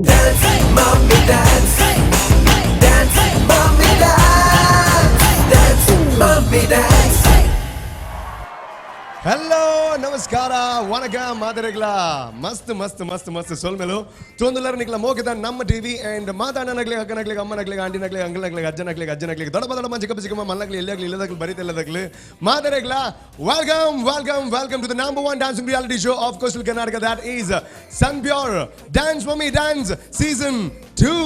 Dance, mommy, dance. Dance, mommy, dance. Dance, mommy, dance. Hello, ನಮಸ್ಕಾರ, ವಣಕ ಮಾದರಿಗಳ. ಮಸ್ತ್ ಮಸ್ತ್ ಮಸ್ತ್ ಮಸ್ತ್ ಸೊಲ್ಮೆಲು ತೊಂದುಲರ್ ನಿಕ್ಲ ಮೋಕಿದ ನಮ್ಮ ಟಿವಿ ಅಂಡ್ ಮಾತಾಡನಗ್ಲಿ, ಅಕ್ಕನಗ್ಲಿ, ಅಮ್ಮನಗ್ಲಿ, ಆಂಟಿನಗ್ಲಿ, ಅಂಕಲ್ನಗ್ಲಿ, ಅಜ್ಜನಗ್ಲಿ, ಅಜ್ಜನಗ್ಲಿ, ದೊಡ್ಡ ದೊಡ್ಡ, ಚಿಕ್ಕ ಚಿಕ್ಕಮ್ಮ, ಮಲ್ಲಗ್ಲಿ, ಎಲ್ಲಾಗ್ಲಿ, ಇಲ್ಲದಾಗ್ಲಿ, ಬರೀತಿಲ್ಲದಾಗ್ಲಿ, ಮಾದರಿಗಳ, welcome, welcome, welcome to the number one dancing reality show of coastal Karnataka, that is Sunpure Dance Mummy Dance season 2.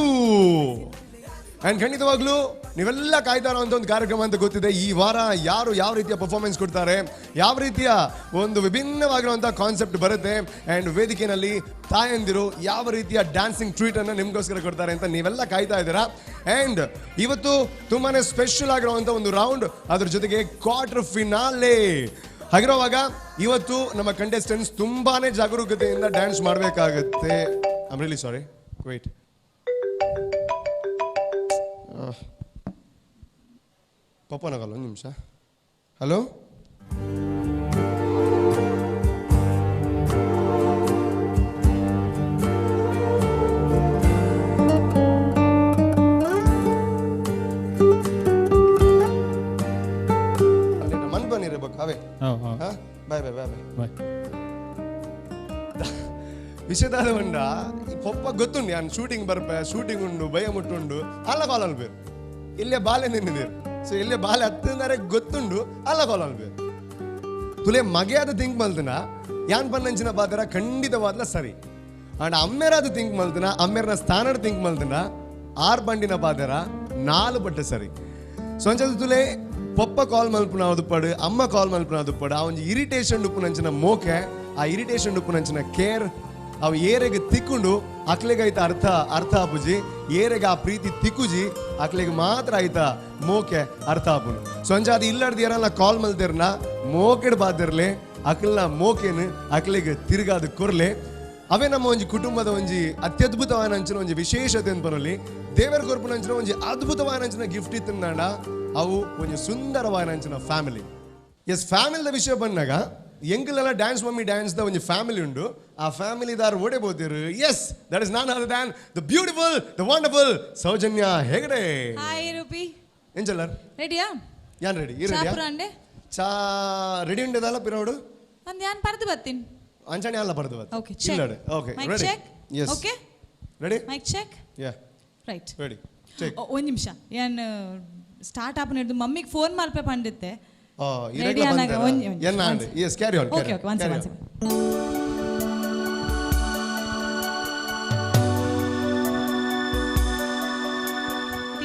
And ಖಂಡಿತವಾಗ್ಲೂ ನೀವೆಲ್ಲ ಕಾಯ್ತಾ ಇರೋಂಥ ಒಂದು ಕಾರ್ಯಕ್ರಮ ಅಂತ ಗೊತ್ತಿದೆ. ಈ ವಾರ ಯಾರು ಯಾವ ರೀತಿಯ ಪರ್ಫಾರ್ಮೆನ್ಸ್ ಕೊಡ್ತಾರೆ, ಯಾವ ರೀತಿಯ ಒಂದು ವಿಭಿನ್ನವಾಗಿರುವಂಥ ಕಾನ್ಸೆಪ್ಟ್ ಬರುತ್ತೆ ಆ್ಯಂಡ್ ವೇದಿಕೆಯಲ್ಲಿ ತಾಯಂದಿರು ಯಾವ ರೀತಿಯ ಡ್ಯಾನ್ಸಿಂಗ್ ಟ್ರೀಟನ್ನು ನಿಮಗೋಸ್ಕರ ಕೊಡ್ತಾರೆ ಅಂತ ನೀವೆಲ್ಲ ಕಾಯ್ತಾ ಇದ್ದೀರಾ. ಆ್ಯಂಡ್ ಇವತ್ತು ತುಂಬಾ ಸ್ಪೆಷಲ್ ಆಗಿರುವಂಥ ಒಂದು ರೌಂಡ್, ಅದ್ರ ಜೊತೆಗೆ ಕ್ವಾರ್ಟರ್ ಫಿನಾಲೆ ಹಾಗಿರುವಾಗ ಇವತ್ತು ನಮ್ಮ ಕಂಟೆಸ್ಟೆಂಟ್ಸ್ ತುಂಬಾನೇ ಜಾಗರೂಕತೆಯಿಂದ ಡ್ಯಾನ್ಸ್ ಮಾಡಬೇಕಾಗುತ್ತೆ. I'm really sorry, wait. ಪಪ್ಪನಗಲ್ಲ, ಒಂದು ನಿಮಿಷ. ಹಲೋ, ಮನ್ ಬನ್ನಿರಬೇಕು ಅವೇ. ಹಾಂ. Bye bye bye bye. Bye. ವಿಷಯದಾದ ಉಂಡ ಈ ಪೊಪ್ಪ ಗೊತ್ತುಂಡು, ನಾನು ಶೂಟಿಂಗ್ ಬರ್ಪೆ, ಶೂಟಿಂಗ್ ಉಂಡು, ಭಯ ಮುಟ್ಟುಂಡು ಅಲ್ಲ ಕಾಲ್ ಅಲ್ಬೇರು. ಇಲ್ಲೇ ಬಾಲೆ ನಿನ್ನಿದ್ದೀರು, ಸೊ ಇಲ್ಲೇ ಬಾಲೆ ಹತ್ತಿನಾರೆ ಗೊತ್ತುಂಡು, ಅಲ್ಲ ಕಾಲ್ ಅಲ್ಬೇರು. ತುಲೆ ಮಗೆಯಾದ ಥಿಂಕ್ ಮಲ್ತನ ಯಾನ್ ಪನ್ನಂಚಿನ ಬಾತರ ಖಂಡಿತವಾದ್ಲ ಸರಿ. ಅಂಡ್ ಅಮ್ಮೇರಾದ ಥಿಂಕ್ ಮಲ್ತನ, ಅಮ್ಮೇರ್ನ ಸ್ಥಾನಡ್ ಥಿಂಕ್ ಮಲ್ತನ ಆರ್ ಬಂಡಿನ ಬಾದರ ನಾಲು ಪಟ್ಟ ಸರಿ. ಸೊ ಅಂಚದ ತುಲೆ ಪೊಪ್ಪ ಕಾಲ್ ಮಲ್ಪುನ ಉಪ್ಪಡು, ಅಮ್ಮ ಕಾಲ್ ಮಲ್ಪುನ ಉಪ್ಪಡು, ಆ ಒಂಜಿ ಇರಿಟೇಷನ್ ಉಪ್ಪುನಂಚಿನ ಮೋಕೆ, ಆ ಇರಿಟೇಷನ್ ಉಪ್ಪುನಂಚಿನ ಕೇರ್ ಅವು ಏರೆಗೆ ತಿಕ್ಕೊಂಡು ಅಕ್ಲೆಗೆ ಐತ ಅರ್ಥ ಅರ್ಥ ಆಪುಜಿ. ಏರೆಗೆ ಆ ಪ್ರೀತಿ ತಿಕ್ಕುಜಿ, ಅಕ್ಲೆಗೆ ಮಾತ್ರ ಆಯ್ತಾ ಮೋಕೆ ಅರ್ಥ ಆಪುನು. ಸೊ ಅಂಚ ಅದು ಇಲ್ಲಡ್ದು ಏರಲ್ಲ ಕಾಲ್ ಮಲ್ತಿರ್ನ ಮೋಕೆಡ್ ಬಾತಿರ್ಲೆ, ಅಕ್ಲ್ನ ಮೋಕೆನು ಅಕ್ಲೆಗೆ ತಿರುಗಾದ ಕೊರ್ಲೆ. ಅವೇ ನಮ್ಮ ಒಂಜಿ ಕುಟುಂಬದ ಒಂಜಿ ಅತ್ಯದ್ಭುತವಾದ ಅಂಚಿನ ಒಂಜಿ ವಿಶೇಷತೆ ಅಂತ ಬರಲಿ. ದೇವರ ಕೊರ್ಪುನ ಅಂಚಿನ ಒಂಜಿ ಅದ್ಭುತವಾದ ಅಂಚಿನ ಗಿಫ್ಟ್ ಇತ್ತಂದಾಂಡ ಅವು ಒಂಜಿ ಸುಂದರವಾದ ಅಂಚಿನ ಫ್ಯಾಮಿಲಿ. ಎಸ್, ಫ್ಯಾಮಿಲಿದ ವಿಷಯ ಬಂದಾಗ ಎಂಕಲೆಲ್ಲ ಡ್ಯಾನ್ಸ್ ಮಮ್ಮಿ ಡ್ಯಾನ್ಸ್ the ಒಂಜಿ ಫ್ಯಾಮಿಲಿ ಉಂಡು. ಆ ಫ್ಯಾಮಿಲಿ ದಾರ್ ಓಡೆ ಬೋತಿರು. Yes, that is none other than the beautiful, the wonderful Soujanya Hegde. Hi rupee. ಎಂಚಲ್ಲರ್? ರೆಡಿಯಾ? ಯಾನ್ ರೆಡಿ, ಈ ರೆಡಿಯಾ? ಚಾಪುರ ಅಂಡೆ. ಚಾ ರೆಡಿ ಉಂಡೆದಲ್ಲ ಪಿರೋಡು. ಅಂದ್ ಯಾನ್ ಪರ್ದು ಬತ್ತೀನಿ. ಅಂಚನೆ ಅಲ್ಲ ಪರ್ದು ಬತ್ತಿ. Okay, check. ಇಲ್ಲಡೆ. Okay. Mic ready. Check. Yes. Okay. Ready. Mic check. Yeah. Right. Ready, check. ಒಂದು ನಿಮಿಷ, ಯಾನ್ ಸ್ಟಾರ್ಟ್ ಆಪನ್ ಹಿಡಿದು ಮಮ್ಮಿಗೆ ಫೋನ್ ಮಲ್ಪೆ ಪಂಡಿತ್ತೆ. ಆ Ready ಆನಾಗ ಒಂಜಿ ಎನ್ನ ಒಂಜಿ. Yes, carry on. Okay okay, one second, one.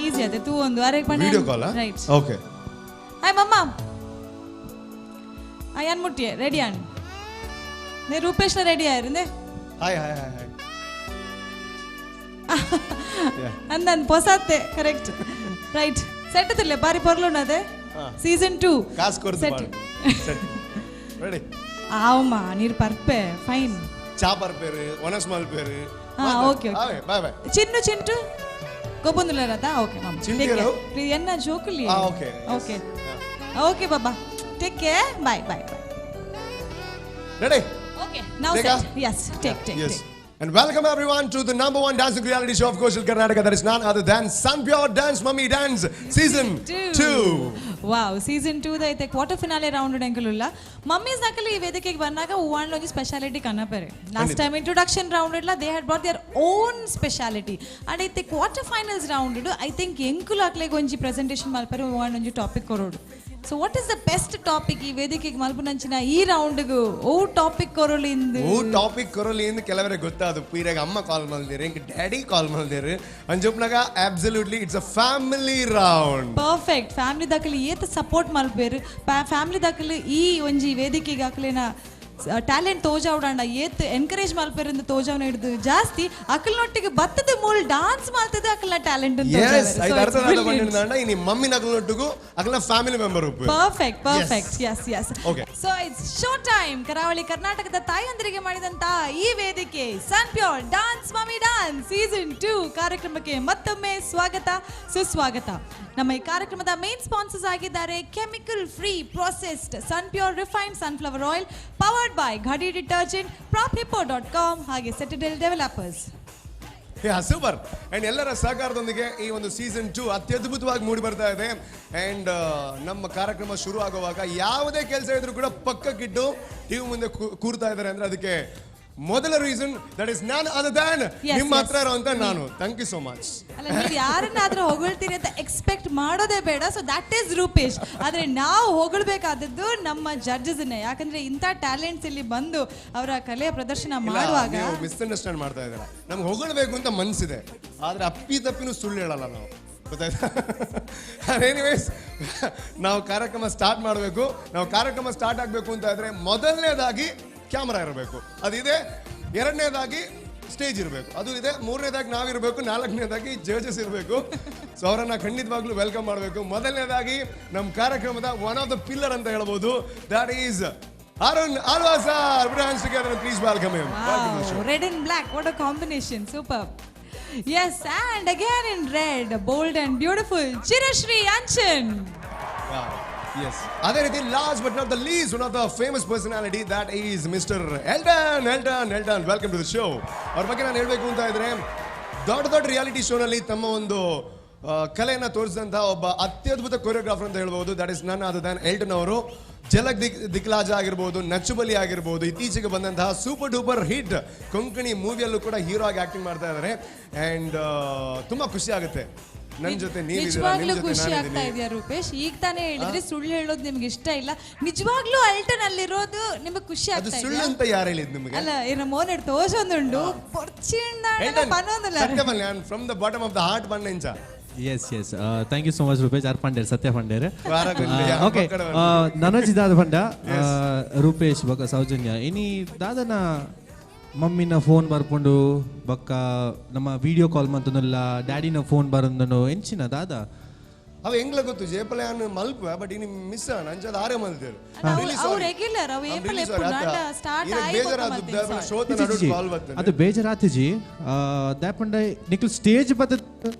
Easy ಅದೇ ತೂ ಒಂದು ಅರೆಗೆ ಪಂಡ. Video call. Right. Okay. Hi mamma, ಯಾನ್ ಮುಟ್ಟಿಯೆ ರೆಡಿ ಆನ್ ನೇ ರೂಪೇಶ್ನ ರೆಡಿ ಆயிருಂದೆ. Hi hi hi hi. ಅಂದನ್ ಪೊಸತ್ತೆ, ಕರೆಕ್ಟ್, ರೈಟ್, ಸೆಟ್ ತಿರ್ಲೆ ಬಾರಿ ಪೊರ್ಲುಂಡದೆ ಸೀಸನ್ 2. ಕಾಸು ಕೊಡ್ತು. ಸೆಟ್. ರೆಡಿ. ಆವಮ್ಮ, ನೀರು ಪರ್ಪೆ ಫೈನ್. ಚಾ ಪರ್ಪೇರು, ಒಣಸ್ ಮಲ್ಪೇರು. ಹಾ, okay okay. Bye bye. Chinnu Chintu ಗೊಬ್ಬಂದುಲಾರತಾ? ಓಕೆ ಮಾಮ. ಚಿಂಟು ಯಾರು? ಎನ್ನ ಜೋಕುಲಿ. Okay. Okay okay Baba, take care, bye bye bye. Ready. Okay, now Take set. Yes, take take. Yes. And welcome everyone to the number one dancing reality show of Coastal Karnataka. That is none other than Sunpure Dance Mummy Dance Season 2. Wow, season 2 the ಐತೆ quarter finale round ಎಂಕಲುಲ್ಲ. Mummies ನಕಲಿ ಈ ವೇದಿಕೆಗೆ ಬಂದಾಗ one ಒಂಜಿ speciality ಕನಪೆರೆ. Last time introduction round ಇಡ್ಲ they had brought their own speciality, and ಐತೆ quarter finals round I think ಎಂಕುಲು ಅಕ್ಲೆಗ್ ಒಂಜಿ ಪ್ರೆಸೆಂಟೇಷನ್ ಮಲ್ಪೆರೆ ಒನ್ ಒಂಜಿ topic ಕೊರೋಡು. So what is the best topic ಈ ವೇದಿಕೆಗೆ ಮಲ್ಪುನಂಚಿನ ಈ ರೌಂಡ್ಗು ಓ ಟಾಪಿಕ್ ಕೊರೋಲಿ ಇಂದು? ಓ ಟಾಪಿಕ್ ಕೊರಲಿ ಇಂದು ಕೆಲವರೆ ಗೊತ್ತಾದು. ಪೀರಾಗ ಅಮ್ಮ ಕಾಲ್ ಮಲ್ದಿರು, ಇಂಕ ಡ್ಯಾಡಿ ಕಾಲ್ ಮಲ್ದಿರು ಅಂಜೊಪ್ನಾಗ absolutely it's a family round. Perfect. Family ದಾಖಲೆ ಏತ ಸಪೋರ್ಟ್ ಮಲ್ಪೇರು, ಫ್ಯಾಮಿಲಿ ದಾಖಲೆ ಈ ಒಂಜಿ ವೇದಿಕೆಗೆ ಅಕ್ಲೆನ ಟ್ಯಾಲೆಂಟ್ ತೋಜಾವಡಂಡ ಏತ್ ಎನ್ಕರೇಜ್ ಮಲ್ಪೇರಿಂದ ತೋಜಾವನ ಹಿಡಿದು ಜಾಸ್ತಿ ಅಕಲ್ನೊಟ್ಟಿಗೆ ಬತ್ತದ ಮೂಲ್ ಡಾನ್ಸ್ ಮಾಡ್ತದೆ ಅಕಲ್ನ ಟ್ಯಾಲೆಂಟ್. ಎಸ್, ಐದು ಅರ್ಥ ಬಂದಿದ್ದಾಂಡ ಇನಿ ಮಮ್ಮಿ ನಕಲ್ನೊಟ್ಟಿಗೂ ಅಕಲ್ನ ಫ್ಯಾಮಿಲಿ ಮೆಂಬರ್ ಉಪ್ಪು. Perfect, perfect, yes yes. Okay. So it's show time. ಕರಾವಳಿ ಕರ್ನಾಟಕದ ತಾಯಂದಿರಿಗೆ ಮಾಡಿದಂತ ಈ ವೇದಿಕೆ Sunpure dance mummy dance season 2 ಕಾರ್ಯಕ್ರಮಕ್ಕೆ ಮತ್ತೊಮ್ಮೆ ಸ್ವಾಗತ ಸುಸ್ವಾಗತ. ನಮ್ಮ ಈ ಕಾರ್ಯಕ್ರಮದ ಮೇನ್ ಸ್ಪಾನ್ಸರ್ಸ್ ಆಗಿದ್ದಾರೆ chemical free processed Sunpure refined sunflower oil, powered by Ghadi detergent, Prop Hippo dot com ಹಾಗೆ ಸೆಟಡೆಲ್ ಡೆವಲಪರ್ಸ್. ಯಾ, ಸೂಪರ್. ಅಂಡ್ ಎಲ್ಲರ ಸಹಕಾರದೊಂದಿಗೆ ಈ ಒಂದು ಸೀಸನ್ 2 ಅತ್ಯದ್ಭುತವಾಗಿ ಮೂಡಿ ಬರ್ತಾ ಇದೆ. ಅಂಡ್ ನಮ್ಮ ಕಾರ್ಯಕ್ರಮ ಶುರು ಆಗುವಾಗ ಯಾವುದೇ ಕೆಲಸ ಇದ್ರೂ ಕೂಡ ಪಕ್ಕಕ್ಕಿಟ್ಟು ಟಿವಿ ಮುಂದೆ ಕೂರ್ತಾ ಇದ್ದಾರೆ ಅಂದ್ರೆ ಅದಕ್ಕೆ ಮೊದಲ reason, that is none other than ನಿಮ್ಮ ಹತ್ರ ಇರುವಂತ ನಾನು. Thank you so much. ಅಲ್ಲ, ನೀವು ಯಾರನ್ನಾದ್ರೂ ಹೊಗಳ್ತೀರಿ ಅಂತ ಎಕ್ಸ್ಪೆಕ್ಟ್ ಮಾಡೋದೇ ಬೇಡ. ಸೊ that is Rupesh. ಆದ್ರೆ ನಾವು ಹೊಗಳ್ಬೇಕಾದದ್ದು ನಮ್ಮ ಜಡ್ಜಸ್, ಯಾಕಂದ್ರೆ ಇಂಥ ಟ್ಯಾಲೆಂಟ್ಸ್ ಇಲ್ಲಿ ಬಂದು ಅವರ ಕಲೆಯ ಪ್ರದರ್ಶನ ಮಾಡುವಾಗ. ನೀವು ಮಿಸ್ಅಂಡರ್ಸ್ಟ್ಯಾಂಡ್ ಮಾಡ್ತಾ ಇದ್ದೀರಾ. ನಮ್ಗೆ ಹೊಗಳಬೇಕು ಅಂತ ಮನ್ಸಿದೆ, ಆದ್ರೆ ಅಪ್ಪಿ ತಪ್ಪಿನೂ ಸುಳ್ಳು ಹೇಳಲ್ಲ ನಾವು, ಗೊತ್ತಾಯ್ತಾ? ಎನಿವೇಸ್, ನಾವು ಕಾರ್ಯಕ್ರಮ ಸ್ಟಾರ್ಟ್ ಮಾಡಬೇಕು. ನಾವು ಕಾರ್ಯಕ್ರಮ ಸ್ಟಾರ್ಟ್ ಆಗಬೇಕು ಅಂತ ಇದ್ರೆ ಮೊದಲನೇದಾಗಿ ಕ್ಯಾಮ್ರಾ ಇರಬೇಕು, ಅದಿದೆ. ಎರಡನೇದಾಗಿ ಸ್ಟೇಜ್ ಇರಬೇಕು, ಅದು ಇದೆ. ಮೂರನೇದಾಗಿ ನಾವಿರಬೇಕು, ನಾಲ್ಕನೇದಾಗಿ ಜಡ್ಜಸ್ ಇರಬೇಕು. ಸೊ ಅವರನ್ನ ಖಂಡಿತವಾಗ್ಲೂ welcome ಮಾಡಬೇಕು. ಮೊದಲನೇದಾಗಿ ನಮ್ಮ ಕಾರ್ಯಕ್ರಮದ ಒನ್ ಆಫ್ the pillar ಅಂತ ಹೇಳ್ಬೋದು, that is Arun Alva sir. Please welcome him. Red and black, what a combination, super. Yes, and again in red, bold and beautiful, Chirashree Anchan. S, ಅದೇ ರೀತಿ last but not the least, one of the famous personality, that is Mister Elton. Elton, Elton, welcome to the show. ಅವ್ರ ಬಗ್ಗೆ ನಾನು ಹೇಳಬೇಕು ಅಂತ ಇದ್ರೆ, ದೊಡ್ಡ ದೊಡ್ಡ ರಿಯಾಲಿಟಿ ಶೋನಲ್ಲಿ ತಮ್ಮ ಒಂದು ಕಲೆಯನ್ನು ತೋರಿಸಿದಂತಹ ಒಬ್ಬ ಅತ್ಯದ್ಭುತ ಕೊರಿಯೋಗ್ರಾಫರ್ ಅಂತ ಹೇಳ್ಬೋದು. That is none other than Elton ಅವರು. ಜಲಕ್ ದಿಕ್ಲಾಜ ಆಗಿರ್ಬೋದು, ನಚ್ಚುಬಲಿ ಆಗಿರ್ಬೋದು, ಇತ್ತೀಚೆಗೆ ಬಂದಂತಹ ಸೂಪರ್ ಡೂಪರ್ ಹಿಟ್ ಕೊಂಕಣಿ ಮೂವಿಯಲ್ಲೂ ಕೂಡ ಹೀರೋ ಆಗಿ ಆಕ್ಟಿಂಗ್ ಮಾಡ್ತಾ ಇದ್ದಾರೆ. ಅಂಡ್ ತುಂಬಾ ಖುಷಿ ಆಗುತ್ತೆ ನನ್ನ ಜೊತೆ ನೀವಿದ್ದೀರಾ, ನಿಜವಾಗ್ಲೂ ನಿಮ್ ಜೊತೆ ಖುಷಿ ಆಗ್ತಾ ನಾನಿದ್ದೀನಿ. ಇದೆಯಾ ರೂಪೇಶ್? ಈಗ ತಾನೇ ಹೇಳಿದ್ರಿ ಸುಳ್ಳು ಹೇಳೋದು ನಿಮ್ಗೆ ಇಷ್ಟ ಇಲ್ಲ. ನಿಜವಾಗ್ಲೂ ಅಲ್ಟನ್ ಅಲ್ಲಿರೋದು ನಿಮ್ಗೆ ಖುಷಿ ಅದು ಆಗ್ತಾ ಸುಳ್ಳು ಇದೆಯಾ? ಅಂತ ಯಾರು ಹೇಳಿದ್ ನಿಮಗೆ? ಅಲ್ಲ, ಏನು ಮೋನೆಡ್ ತೋಜೊಂದುಂಡು ಎಲ್ಟನ್, ಪನೊಂದುಲ್ಲ. ಸತ್ಯ ಬನ್ನಿ, ನಾನು from the bottom of the heart ಬಣ್ಣ ಇಂಚ. Yes, thank you so much Rupesh. R ಪಂಡೇರ್, ಸತ್ಯ ಪಂಡೇರ್. ವಾರ ಗುಂಡೆ, ಯಾ, ಓಕೆ. ಪಕ್ಕಡ ಬಂದೆ. ನನೋಜ್ ದಾದ ಪಂಡ, ರೂಪೇಶ್ ಬೊಕ್ಕ ಸೌಜನ್ಯ, ಇನಿ ದಾದನ ಮಮ್ಮಿನ ಫೋನ್ ಬರ್ಪುಂಡು, ಬೊಕ್ಕ ನಮ್ಮ ವಿಡಿಯೋ ಕಾಲ್ ಮಂತೊಂದುಲ್ಲ, ಡ್ಯಾಡಿನ ಫೋನ್ ಬರಂದನು, ಎಂಚಿನ ದಾದ? ಅವ ಎಂಗ್ಲ ಗೊತ್ತು ಜೇಪಲೆ ಅನ್ ಮಲ್ಪ, ಬಟ್ ಇನಿ ಮಿಸ್ ಆನ್ ಅಂಚದ ಆರೆ ಮಲ್ತೇರು. ಅವು ರೆಗ್ಯುಲರ್, ಅವು ಏಪಲ್ ಎಪ್ಪುಂಡು ಅಂಡ ಸ್ಟಾರ್ಟ್ ಆಯಿ ಬೊಕ್ಕ ಮಲ್ತೇರು, sorry. ಶೋತ ಇಜ್ಜಿ, ನಡು ಇಜ್ಜಿ. ಕಾಲ್ ಬರ್ತದೆ. ಅದು ಬೇಜಾರಾತಿಜಿ ದಾಪಂಡ ನಿಕ್ಲು ಸ್ಟೇಜ್ ಬತ್ತ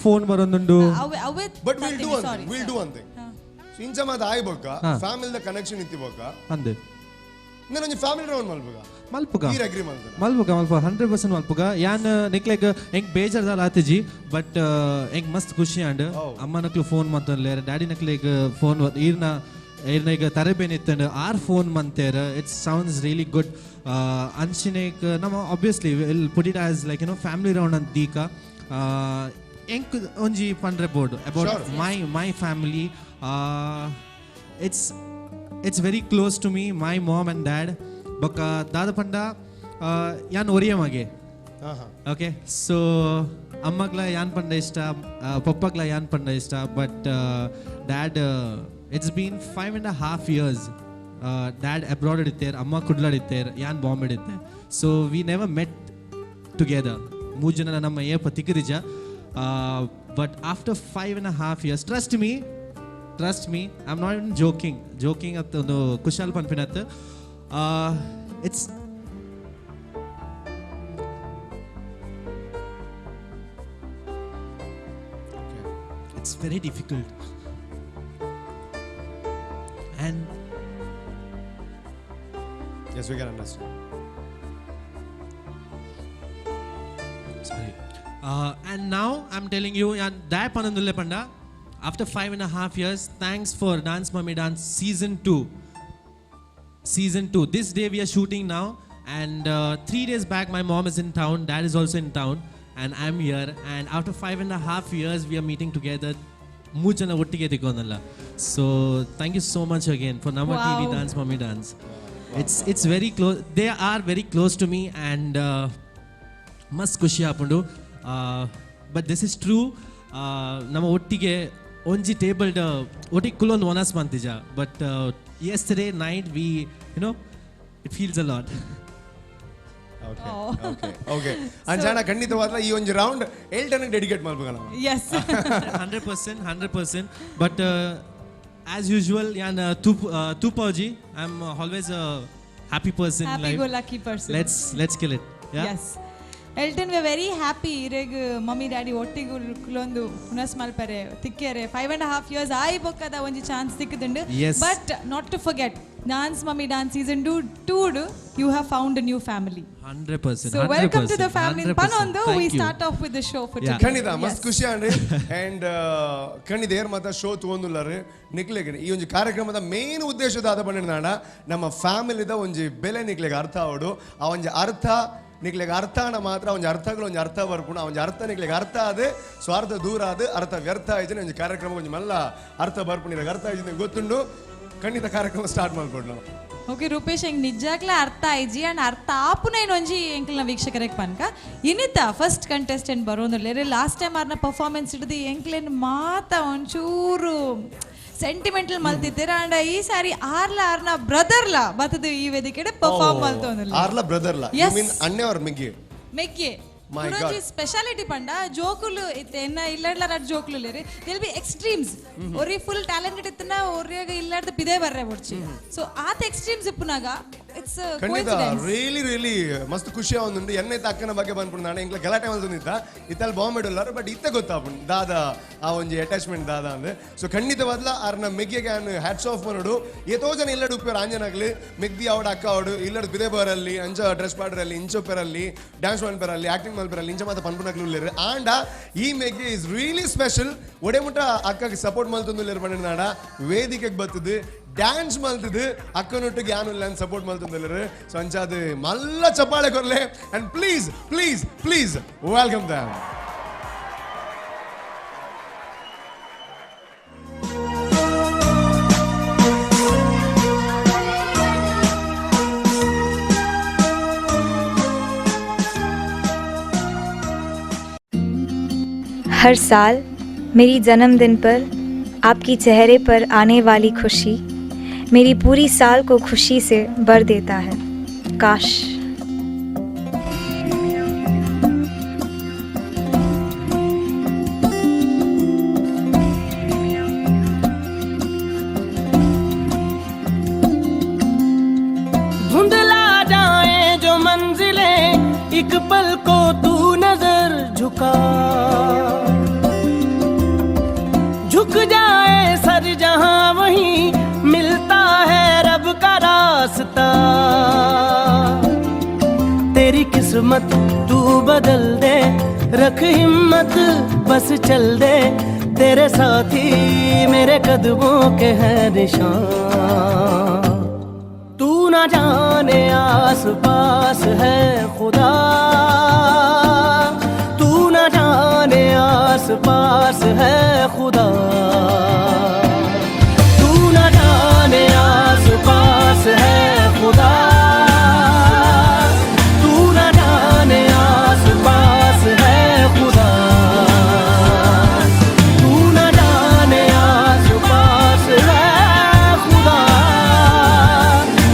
ಫೋನ್ ಬರೊಂದುಂಡು. ಅವೇ. But will do one sorry. Will do one thing. ಇಂಚ ಮಾತ ಆಯ್ ಬೊಕ್ಕ, ಫ್ಯಾಮಿಲಿ the connection ಇತ್ತಿ ಬೊಕ್ಕ, ಅಂದೆ. ನಾನು ಫ್ಯಾಮಿಲಿ ರೌಂಡ್ ಮಲ್ಪುಗ. ಮಲ್ಪುಗ. ಈರ್ ಅಗ್ರಿ ಮಲ್ತನ? ಮಲ್ಪುಗ, ಮಲ್ಪ, 100% ಮಲ್ಪುಗ. ಯಾನ್ ನಿಕ್ಲೆಗ್ ಎಂಕ್ ಬೇಜಾರ್ದಾಲ ಆತಿಜಿ, ಬಟ್ ಎಂಕ್ ಮಸ್ತ್ ಖುಷಿ ಆಂಡ್. ಅಮ್ಮ ನಕ್ಲು ಫೋನ್ ಮಂತೊನ್ಲೇರ್, ಡ್ಯಾಡಿ ನಕ್ಲೆಗ್ ಫೋನ್, ಈರ್ನ ಈರ್ನ ಈಗ ತರಬೇನ್ ಇತ್ತಂಡ್ ಆರ್ ಫೋನ್ ಮಂತೇರ್. It's sounds really good. ಅಂಚಿನೇಕ್ ನಮ್ಮ obviously will put it as like family round ಅಂತ ದೀಕ. ಎಂಕ್ ಒಂಜಿ ಪಂಡ್ರೆ board about my family. It's very close to me, my mom and dad. ಬೊಕ್ಕ ದಾದ ಪಂಡ, ಯಾನ್ ಒರಿಯ ಮಗೆ. ಹಾ ಹಾ ಓಕೆ, ಸೊ ಅಮ್ಮಗ್ಲ ಯಾನ್ ಪಂಡ ಇಷ್ಟ, ಪಪ್ಪಗ್ಲ ಯಾನ್ ಪಂಡ ಇಷ್ಟ, but dad, it's been 5.5 years dad abroad ಇತ್ತೇರ್, ಅಮ್ಮ ಕುಡ್ಲಾಡ್ ಇತ್ತೇರ್, ಯಾನ್ ಬಾಂಬೆ ಇತ್ತೆ. So we never met together. ಮೂರು ಜನ ನಮ್ಮ ಏಪ ತಿಕ್ಕದಿಜ. But after 5.5 years, trust me, trust me, I am not joking, joking ಅತ್ ಒಂದು Kushal ಪನ್ಪಿನತ್. It's very difficult and Yes, we can understand. Sorry, and now I'm telling you, and ದಾಯ್ ಪನಂದುಲ್ಲೆ panda, after 5.5 years, thanks for Dance Mummy Dance season 2. Season 2, this day we are shooting now, and 3 days back my mom is in town, dad is also in town, and I'm here, and after 5.5 years we are meeting together. ಮೂರು ಜನ ಒಟ್ಟಿಗೆ ತಿಕ್ಕೊಂದಲ್ಲ. So thank you so much again for ನಮ್ಮ TV dance mummy dance. It's very close, they are very close to me, and ಮಸ್ತ್ ಖುಷಿ ಆಪುಂಡು. But this is true, ನಮ್ಮ ಒಟ್ಟಿಗೆ ಒಂಜಿ ಟೇಬಲ್ ಒಟ್ಟಿಗೆ ಕುಲೊಂದು ಒನಸ್ ಮಂತಿಜ, but yesterday night we it feels a lot. Okay okay okay ಅಂಚಾಣ ಖಂಡಿತವಾದ ಈ ಒಂಜಿ ರೌಂಡ್ ಎಲ್ಟನ್ ಡೆಡಿಕೇಟ್ ಮಲ್ಪುಗ ನಾವು. S. 100%, 100%. But as usual ಯಾನ್ ತೂಪಾಜಿ, I am always a happy person. Happy go lucky person. Let's kill it. Yes Elton, we very happy. ಇರೆಗ್ mummy daddy ಒಟ್ಟಿಗೆ ಕುಲೊಂದು ಉನಸ್ ಮಲ್ಪರೆ ತಿಕ್ಕೇರೆ 5.5 years ಆಯಿ ಬೊಕ್ಕದ ಒಂಜಿ chance ತಿಕ್ಕದುಂಡು. But not to forget Dance Mummy Dance season 2 2 you have found a new family. 100%. So welcome to the family. 100%. ಪನೊಂದು we Thank you. Start off with the show for Yeah. ಖಂಡಿತ ಮಸ್ತ್ ಖುಷಿ ಆಂಡ್ ಅಂಡ್ ಖಂಡಿತ ಏರ್ ಮಾತ show ತಗೊಂದುಲ್ಲಾರು ನಿಕ್ಲೆಗ್ ಈ ಒಂಜಿ ಕಾರ್ಯಕ್ರಮದ ಮೇನ್ ಉದ್ದೇಶ ದಾದ ಪಂಡಿನಾಡ ನಮ್ಮ ಫ್ಯಾಮಿಲಿದ ಒಂಜಿ ಬೆಲೆ ನಿಕ್ಲೆಗ್ ಅರ್ಥ ಆವಡು. ಆ ಒಂಜಿ ಅರ್ಥ ನಿಕ್ಲೆಗ್ ಅರ್ಥನ ಮಾತ್ರ ಒಂಜಿ ಅರ್ಥಗಳು ಒಂಜಿ ಅರ್ಥ ಬರ್ಪುಂಡು. ಆ ಒಂಜಿ ಅರ್ಥ ನಿಕ್ಲೆಗ್ ಅರ್ಥ ಆದ್ ಸ್ವಾರ್ಥ ದೂರ ಆದ್ ಅರ್ಥ ವ್ಯರ್ಥ ಆಯ್ತು ಒಂಜಿ ಕಾರ್ಯಕ್ರಮ ಒಂಜಿ ಮಲ್ಲ ಅರ್ಥ ಬರ್ಪುಂಡು. ನಿಕ್ಲೆಗ್ ಅರ್ಥ ಆಯ್ತು ಗೊತ್ತುಂಡು. ಖಂಡಿತ ಕಾರ್ಯಕ್ರಮ ಸ್ಟಾರ್ಟ್ ಮಾಡ್ಕೊಡು ನಾವು. ಓಕೆ ರೂಪೇಶ್, ಹೆಂಗ್ ನಿಜಾಗ್ಲ ಅರ್ಥ ಆಯ್ಜಿ ಅಂಡ್ ಅರ್ಥ ಆಪುನ ಒಂಜಿ ಎಂಕ್ಲ್ನ ವೀಕ್ಷಕರಿಗೆ ಪನ್ಕ ಇನಿತ ಫಸ್ಟ್ ಕಂಟೆಸ್ಟೆಂಟ್ ಬರೋಂದಿಲ್ಲ. ಲಾಸ್ಟ್ ಟೈಮ್ ಆರ್ನ ಪರ್ಫಾರ್ಮೆನ್ಸ್ ಹಿಡಿದು ಎಂಕ್ಲೇನ್ ಮಾತ ಒಂಚೂರು ಸೆಂಟಿಮೆಂಟಲ್ ಮಲ್ತಿದ್ದೀರ. ಅಂಡ್ ಈ ಸಾರಿ ಆರ್ಲ ಆರ್ನ ಬ್ರದರ್ಲ ಬತ್ತದು ಈ ವೇದಿಕೆ ಪರ್ಫಾರ್ಮ್ ಮಲ್ತೊಂದಿಲ್ಲ. ಆರ್ಲ ಬ್ರದರ್ಲ? You Yes. ಮೀನ್ ಅಣ್ಣೆ ಅವ್ರ ಮಿಗ್ಗಿ? ಮೆಗ್ಗೆ. My ಕುಡೊಂಜಿ God. Speciality ಪಂಡ ಜೋಕುಲು ಇತ್ತೆ ಎನ್ನ ಇಲ್ಲಡ್ಲ ರಡ್ ಜೋಕುಲು ಲೇರಿ ದೇಲ್ ಬಿ ಎಕ್ಸ್ಟ್ರೀಮ್ಸ್. ಒರಿ ಫುಲ್ ಟ್ಯಾಲೆಂಟೆಡ್ ಇತ್ತನ ಒರಿಯಾಗ ಇಲ್ಲಡ್ದ ಪಿದೆ ಬರ್ರೆ ಬೊಡ್ಚಿ. ಸೊ ಆತ ಎಕ್ಸ್ಟ್ರೀಮ್ಸ್ ಇಪ್ಪುನಾಗ it's ಖಂಡಿತ ಕೋಇನ್ಸಿಡೆನ್ಸ್. ರಿಯಲಿ ರಿಯಲಿ ಮಸ್ತ್ ಖುಷಿ ಆವೊಂದುಂಡು. ಎನ್ನೈತೆ ಅಕ್ಕನ ಬಗ್ಗೆ ಬಂದ್ಬಿಟ್ಟು ನಾನು ಎಂಕ್ಲ ಗಲಾಟೆ ಮಲ್ತೊಂದಿತ್ತ ಇತ್ತಲ್ಲಿ ಬಾಂಬೆ ಉಲ್ಲಾರು. ಬಟ್ ಇತ್ತ ಗೊತ್ತಾಪುಂಡು ದಾದಾ ಆ ಒಂಜಿ ಅಟ್ಯಾಚ್ಮೆಂಟ್ ದಾದಾ ಅಂದ್. ಸೊ ಖಂಡಿತವಾದ್ಲ ಆರ್ನ ಮೆಗ್ಗೆಗೆ ಆನ್ ಹ್ಯಾಟ್ಸ್ ಆಫ್ ಮಾಡೋಡು. ಏತೋ ಜನ ಇಲ್ಲಡ್ ಉಪ್ಪೇರು ಆಂಜನಾಗ್ಲಿ ಮೆಗ್ದಿ ಅವಡ ಅಕ್ಕ ಅವಡು ಇಲ್ಲಡ್ ಬಿದೆ ಬರಲ್ಲಿ ಅಂಚ ಡ್ರೆಸ್ ಪಾಡ್ರಲ್ಲಿ ಇಂಚೊಪ್ಪೆರಲ್ಲಿ ಡ್ಯಾನ್ಸ್ ಮಲ್ಪೆರಲ್ಲಿ ಆಕ್ಟಿಂಗ್ ಮಲ್ಪೆರಲ್ಲಿ ಇಂಚ ಮಾತ ಪನ್ಪುನಕ್ಲು ಉಲ್ಲೇರು. ಆಂಡ ಈ ಮೆಗ್ಗೆ is really special. ಒಡೆ ಮುಟ್ಟ ಅಕ್ಕಗೆ ಸಪೋರ್ಟ್ ಮಲ್ತೊಂದುಲ್ಲೇರು ಪಂಡಿನಾಡ ವೇದಿಕೆಗೆ ಬರ್ತದೆ ಡ್ಯಾನ್ಸ್ ಮಲ್ತದು ಅಕ್ಕನೊಟ್ಟಿಗೆ ಯಾನು ಸಪೋರ್ಟ್ ಮಲ್ತೊಂದುಲ್ಲೇರು. ಸೊ ಅಂಚಾದ ಮಲ್ಲ ಚಪ್ಪಾಳೆ ಕೊರ್ಲೆ and please please please welcome them. हर साल मेरी जन्मदिन पर आपकी चेहरे पर आने वाली खुशी मेरी पूरी साल को खुशी से भर देता है। काश धुंधला जाए जो मंजिलें एक पल को तू नजर झुका, झुक जाए सर जहां वहीं मिलता है रब का रास्ता। तेरी किस्मत तू बदल दे, रख हिम्मत बस चल दे, तेरे साथी मेरे कदमों के हैं निशान। तू ना जाने आस पास है खुदा, तू ना जाने आस पास है खुदा, तू ना जाने आस पास है खुदा, तू ना जाने आस पास है खुदा, तू ना जाने आस पास है खुदा,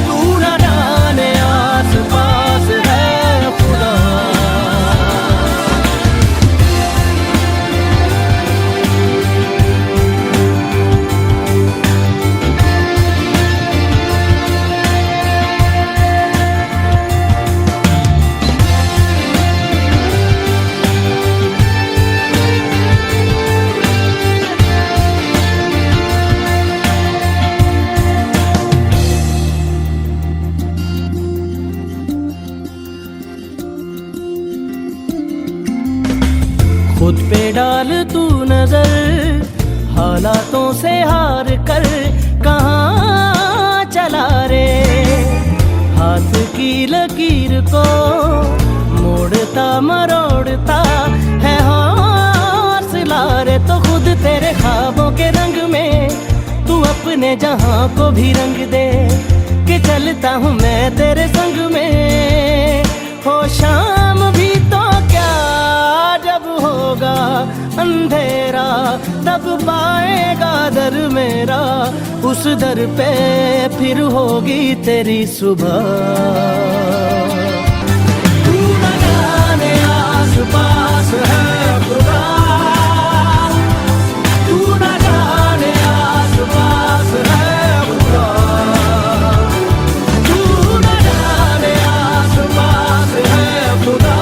तू ना जाने आस पास है खुदा। खुद पे डाल तू नजर, हालातों से हार कर कहाँ चला रे, हाथ की लकीर को मोड़ता मरोड़ता है हौसला रे। तो खुद तेरे ख्वाबों के रंग में तू अपने जहां को भी रंग दे, कि चलता हूँ मैं तेरे संग में। हो शाम भी तो क्या जब होगा अंधेरा, तब पाएगा दर मेरा, उस दर पे फिर होगी तेरी सुबह। तू न जाने आस पास है खुदा, तू न जाने आस पास है खुदा, तू न जाने आस पास है खुदा,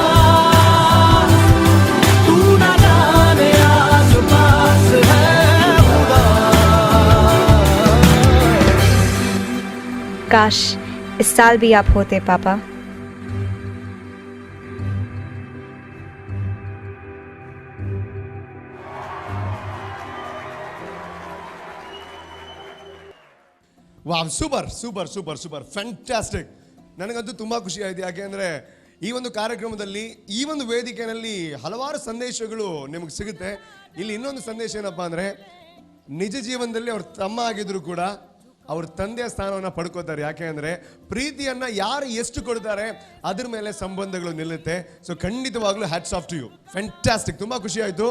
तू न जाने आस पास है खुदा। काश इस साल भी आप होते पापा। Wow, super super super super, fantastic. ನನಗಂತೂ ತುಂಬ ಖುಷಿ ಆಯಿತು. ಯಾಕೆಂದರೆ ಈ ಒಂದು ಕಾರ್ಯಕ್ರಮದಲ್ಲಿ, ಈ ಒಂದು ವೇದಿಕೆಯಲ್ಲಿ ಹಲವಾರು ಸಂದೇಶಗಳು ನಿಮಗೆ ಸಿಗುತ್ತೆ. ಇಲ್ಲಿ ಇನ್ನೊಂದು ಸಂದೇಶ ಏನಪ್ಪ ಅಂದರೆ, ನಿಜ ಜೀವನದಲ್ಲಿ ಅವ್ರ ತಮ್ಮ ಆಗಿದ್ರು ಕೂಡ ಅವ್ರ ತಂದೆಯ ಸ್ಥಾನವನ್ನು ಪಡ್ಕೋತಾರೆ. ಯಾಕೆ ಅಂದರೆ ಪ್ರೀತಿಯನ್ನು ಯಾರು ಎಷ್ಟು ಕೊಡ್ತಾರೆ ಅದ್ರ ಮೇಲೆ ಸಂಬಂಧಗಳು ನಿಲ್ಲುತ್ತೆ. ಸೊ ಖಂಡಿತವಾಗ್ಲೂ hats off to you, fantastic. ತುಂಬ ಖುಷಿ ಆಯಿತು.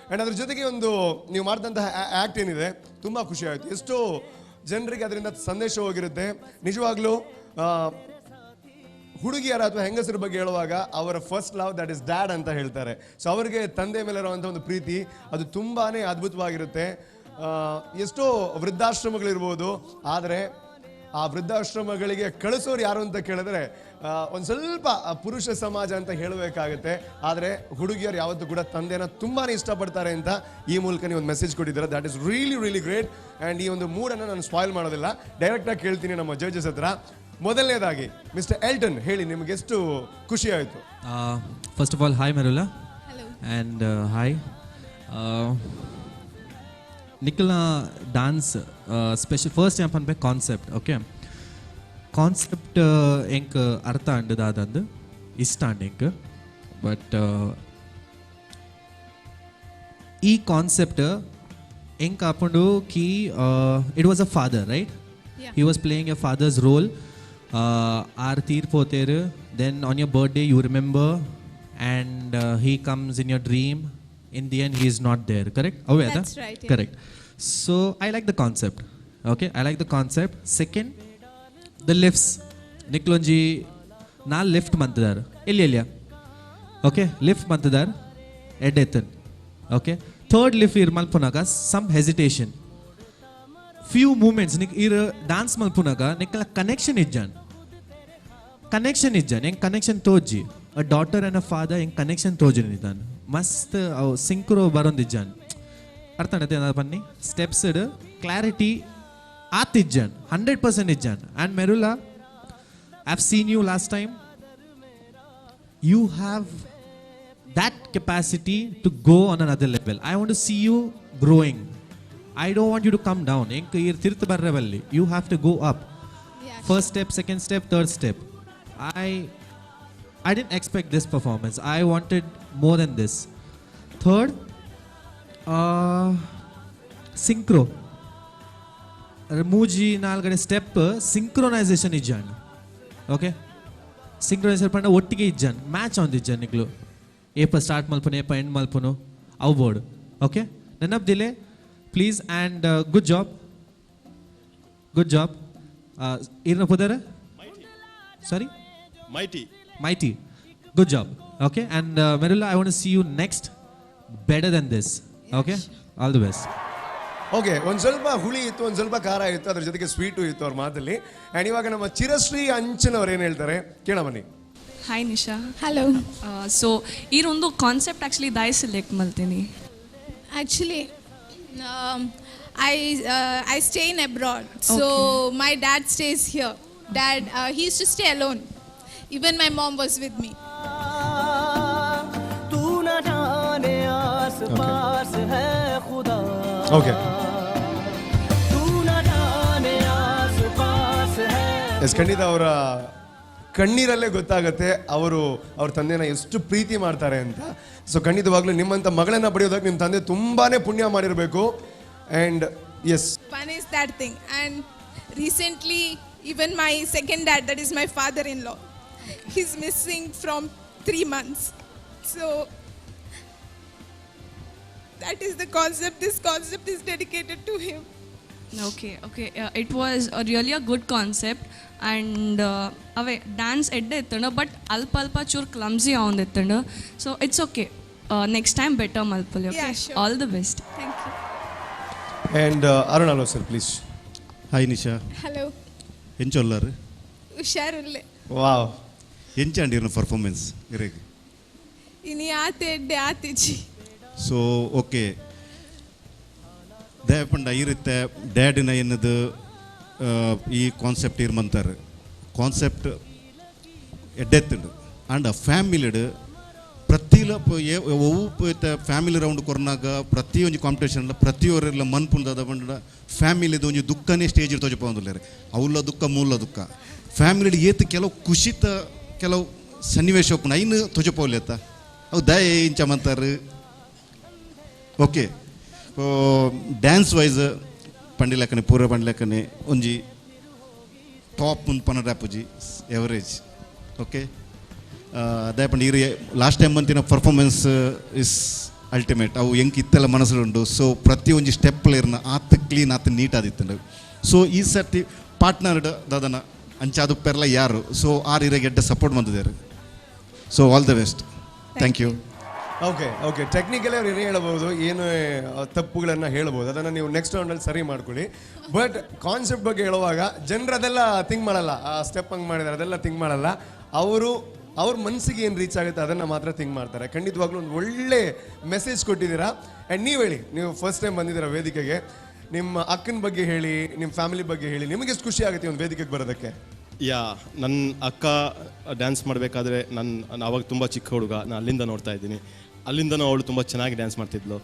ಆ್ಯಂಡ್ ಅದ್ರ ಜೊತೆಗೆ ಒಂದು ನೀವು ಮಾಡಿದಂತಹ ಆ್ಯಕ್ಟ್ ಏನಿದೆ ತುಂಬ ಖುಷಿ ಆಯಿತು. ಎಷ್ಟೋ ಜನರಿಗೆ ಅದರಿಂದ ಸಂದೇಶ ಹೋಗಿರುತ್ತೆ. ನಿಜವಾಗ್ಲೂ ಹುಡುಗಿಯರ ಅಥವಾ ಹೆಂಗಸರ ಬಗ್ಗೆ ಹೇಳುವಾಗ ಅವರ first love that is dad ಅಂತ ಹೇಳ್ತಾರೆ. ಸೊ ಅವರಿಗೆ ತಂದೆ ಮೇಲೆ ಇರುವಂಥ ಒಂದು ಪ್ರೀತಿ ಅದು ತುಂಬಾ ಅದ್ಭುತವಾಗಿರುತ್ತೆ. ಎಷ್ಟೋ ವೃದ್ಧಾಶ್ರಮಗಳಿರ್ಬೋದು, ಆದರೆ ಆ ವೃದ್ಧಾಶ್ರಮಗಳಿಗೆ ಕಳಿಸೋರು ಯಾರು ಅಂತ ಕೇಳಿದ್ರೆ ಒಂದು ಸ್ವಲ್ಪ ಪುರುಷ ಸಮಾಜ ಅಂತ ಹೇಳಬೇಕಾಗುತ್ತೆ. ಆದರೆ ಹುಡುಗಿಯರು ಯಾವತ್ತೂ ಕೂಡ ತಂದೆನ ತುಂಬಾ ಇಷ್ಟಪಡ್ತಾರೆ ಅಂತ ಈ ಮೂಲಕ ನೀವು ಒಂದು ಮೆಸೇಜ್ ಕೊಟ್ಟಿದ್ದೀರಾ. That is really really great. And ಈ ಒಂದು ಮೂಡನ್ನು ನಾನು ಸ್ಪಾಯ್ಲ್ ಮಾಡೋದಿಲ್ಲ, ಡೈರೆಕ್ಟಾಗಿ ಕೇಳ್ತೀನಿ ನಮ್ಮ ಜಡ್ಜಸ್ ಹತ್ರ. ಮೊದಲನೇದಾಗಿ ಮಿಸ್ಟರ್ ಎಲ್ಟನ್, ಹೇಳಿ ನಿಮಗೆ ಎಷ್ಟು ಖುಷಿ ಆಯಿತು? First of all, hi Merula. And hi ನಿಖಲ್ನ dance special first time ಪನ್ಪೆ concept. Okay, concept ಎಂಕ್ ಅರ್ಥ ಅಂಡ್ ದಾದಂದು ಇಷ್ಟ ಅಂಡ್ ಎಂಕ್. ಬಟ್ ಈ ಕಾನ್ಸೆಪ್ಟ್ ಎಂಕ್ ಆಪುಂಡು ಕಿ it was a father, right? He was playing a father's role. Are Tir then on your birthday you remember and he comes in your dream. In the end he is not there, correct? Oh yeah, that's right, yeah. Correct. So I like the concept. Okay, I like the concept. Second, the lifts. Niklonji na lift mantadar illi illiya. Okay, lift mantadar edethan. Okay, third lift ir malpunaga some hesitation, few movements nik ir dance malpunaga nikla connection ijjan, connection ijjan en connection toji, a daughter and a father en connection toji nidan ಮಸ್ತ್ ಅವು ಸಿಂಕ್ರೋ ಬರೋಂದಿಜ್ಜಾನ್. ಅರ್ಥ ಆಯ್ತು ಏನಾದ್ರು ಬನ್ನಿ steps clarity ಆತಿಜ್ಜಾನ್, 100% ಇಜ್ಜಾನ್. And Merula, I have seen you last time. You have that capacity to go on another level. I want to see you growing. I don't want you to come down. ಎಂಕ್ ಈರ್ ತಿರ್ತು ಬರ್ರೆ ಬಲ್ಲಿ, you have to go up. First step, second step, third step. I didn't expect this performance. I wanted more than this. Third, synchro. Mooji nalgade step synchronization ijjan. Okay? Synchronization panda ottige ijjan. Match on ijjan niklu. Epa start malpunu, epa end malpunu. Avu board. Okay? Nenap dile, please, and good job. Good job. Irna pudara? Sorry? Mighty. Mighty. Good job. Okay, and Merula, I want to see you next better than this. Okay, all the best. Okay, ಒಂದು ಸ್ವಲ್ಪ ಹುಳಿ ಇತ್ತು, ಒಂದು ಸ್ವಲ್ಪ ಖಾರ ಇತ್ತು, ಅದ್ರ ಜೊತೆಗೆ ಸ್ವೀಟು ಇತ್ತು ಅವ್ರ ಮಾತಲ್ಲಿ. ಆ್ಯಂಡ್ ಇವಾಗ ನಮ್ಮ ಚಿರಶ್ರೀ ಅಂಚನವ್ರು ಏನು ಹೇಳ್ತಾರೆ ಕೇಳ ಬನ್ನಿ. Hi Nisha. Hello. So ಈ ಒಂದು ಕಾನ್ಸೆಪ್ಟ್ ಆ್ಯಕ್ಚುಲಿ ದಾಯಿ ಸೆಲೆಕ್ಟ್ ಮಾಡ್ತೀನಿ. Actually I stay in abroad, so my dad stays here. Dad, he used to stay alone. Even my mom was with me. तू न जाने आस पास है खुदा. Okay. तू न जाने आस पास है. ಎಸ್, ಖಂಡಿತ ಅವರ ಕಣ್ಣೀರಲ್ಲೇ ಗೊತ್ತಾಗುತ್ತೆ ಅವರು ಅವ್ರ ತಂದೆನ ಎಷ್ಟು ಪ್ರೀತಿ ಮಾಡ್ತಾರೆ ಅಂತ. ಸೊ ಖಂಡಿತವಾಗ್ಲೂ ನಿಮ್ಮಂಥ ಮಗಳನ್ನ ಪಡೆಯೋದಕ್ಕೆ ನಿಮ್ಮ ತಂದೆ ತುಂಬಾನೇ ಪುಣ್ಯ ಮಾಡಿರಬೇಕು. And yes, One is that thing. And recently, even my second dad, that is my father-in-law, he's missing from 3 months. So that is the concept. This concept is dedicated to him. Okay, okay. It was really a good concept. And away dance ಎಡ್ಡೆ ಇತ್ತಂಡು, but ಅಲ್ಪ ಅಲ್ಪ ಚೂರು clumsy ಆವಂದಿತ್ತಂಡು. So it's okay, next time better ಮಲ್ಪಲಿ. Okay, all the best. Thank you. And Arun Alva sir, please. Hi Nisha. Hello. ಎಂಚೊಲ್ಲಾರು? ಹುಷಾರುಲ್ಲೆ. Wow, ಎಂಚಾಂಡಿರ್ನ performance ಇರೇಗ್? ಇನಿ ಆತೆ ಎಡ್ಡೆ ಆತಿಜಿ. ಸೊ ಓಕೆ, ದಯಪಂಡ ಇರುತ್ತೆ ಡ್ಯಾಡಿನ ಎನ್ನದು ಈ ಕಾನ್ಸೆಪ್ಟ್ ಇರ್ಮಂತಾರೆ. ಕಾನ್ಸೆಪ್ಟ್ ಎಡ್ಡೆತ್ತುಂಡು. ಆಂಡ ಫ್ಯಾಮಿಲಿಡ್ ಪ್ರತಿಲ ಒವು ಫ್ಯಾಮಿಲಿ ರೌಂಡ್ ಕೊರ್ನಾಗ ಪ್ರತಿಯೊಂಜಿ ಕಾಂಪಿಟೇಷನ್ ಪ್ರತಿಯೊರೆಲ್ಲ ಮನ್ಪುಂಡದ ಪಂಡ ಫ್ಯಾಮಿಲಿದ ಒಂಜಿ ದುಃಖನೇ ಸ್ಟೇಜ್ ತೋಜಪೊಂದುಲ್ಲೆರ್. ಅವ್ಲ ದುಃಖ ಮೂಲ ದುಃಖ ಫ್ಯಾಮಿಲಿಡ್ ಏತ್ ಕೆಲವು ಖುಷಿತ ಕೆಲವು ಸನ್ನಿವೇಶ ಉಪ್ಪುಂಡು, ಐನ್ ತೋಜಪೋಲೆತ್ತ ಅವು ದಯ ಇಂಚ ಮಂತಾರೆ. ಓಕೆ, ಡ್ಯಾನ್ಸ್ ವೈಸ್ ಪಂಡಿಲಕ್ಕನೆ ಪೂರ ಪಂಡಿಲಕ್ಕನೆ ಒಂಜಿ ಟಾಪ್ ಒಂದು ಪನ್ನಡ ಆಪುಜಿ, ಎವರೇಜ್. ಓಕೆ, ದಯ ಪಂಡ ಈರ್ ಲಾಸ್ಟ್ ಟೈಮ್ ಮಂತಿನ ಪರ್ಫಾರ್ಮೆನ್ಸ್ is ultimate. ಅವು ಎಂಕ್ ಇತ್ತೆಲ್ಲ ಮನಸ್ಸುಂಡು. ಸೊ ಪ್ರತಿ ಒಂಜಿ ಸ್ಟೆಪ್ ಇರ್ನ ಆತ್ ಕ್ಲೀನ್ ಆತ್ ನೀಟ್ ಆದಿತ್ತುಂಡು. ಸೊ ಈ ಸರ್ತಿ ಪಾರ್ಟ್ನರ್ ದಾದನ ಅಂಚಾದು ಪೆರ್ಲ ಯಾರು, ಸೊ ಆರ್ ಇರೆಗೆ ಎಡ್ಡೆ ಸಪೋರ್ಟ್ ಬಂದಿದ್ದಾರೆ. So all the best, thank you. Okay okay, technically ಅವ್ರು ಏನೇ ಹೇಳ್ಬೋದು, ಏನು ತಪ್ಪುಗಳನ್ನು ಹೇಳ್ಬೋದು, ಅದನ್ನು ನೀವು ನೆಕ್ಸ್ಟ್ ರೌಂಡಲ್ಲಿ ಸರಿ ಮಾಡ್ಕೊಳ್ಳಿ. ಬಟ್ ಕಾನ್ಸೆಪ್ಟ್ ಬಗ್ಗೆ ಹೇಳುವಾಗ ಜನರು ಅದೆಲ್ಲ ಥಿಂಕ್ ಮಾಡಲ್ಲ, ಆ ಸ್ಟೆಪ್ ಹಂಗೆ ಮಾಡಿದ್ದಾರೆ ಅದೆಲ್ಲ ಥಿಂಕ್ ಮಾಡಲ್ಲ. ಅವರು ಅವ್ರ ಮನಸ್ಸಿಗೆ ಏನು ರೀಚ್ ಆಗುತ್ತೆ ಅದನ್ನು ಮಾತ್ರ ಥಿಂಕ್ ಮಾಡ್ತಾರೆ. ಖಂಡಿತವಾಗ್ಲೂ ಒಂದು ಒಳ್ಳೆ ಮೆಸೇಜ್ ಕೊಟ್ಟಿದ್ದೀರಾ. ಆ್ಯಂಡ್ ನೀವು ಹೇಳಿ, ನೀವು ಫಸ್ಟ್ ಟೈಮ್ ಬಂದಿದ್ದೀರಾ ವೇದಿಕೆಗೆ, ನಿಮ್ಮ ಅಕ್ಕನ ಬಗ್ಗೆ ಹೇಳಿ, ನಿಮ್ಮ ಫ್ಯಾಮಿಲಿ ಬಗ್ಗೆ ಹೇಳಿ, ನಿಮಗೆ ಎಷ್ಟು ಖುಷಿ ಆಗುತ್ತೆ ಒಂದು ವೇದಿಕೆಗೆ ಬರೋದಕ್ಕೆ? ಯಾ, ನನ್ನ ಅಕ್ಕ ಡ್ಯಾನ್ಸ್ ಮಾಡಬೇಕಾದ್ರೆ ನಾನು ಆವಾಗ ತುಂಬ ಚಿಕ್ಕ ಹುಡುಗ, ನಾನು ಅಲ್ಲಿಂದ ನೋಡ್ತಾ ಇದ್ದೀನಿ. ಅಲ್ಲಿಂದನೂ ಅವಳು ತುಂಬ ಚೆನ್ನಾಗಿ ಡ್ಯಾನ್ಸ್ ಮಾಡ್ತಿದ್ಲು.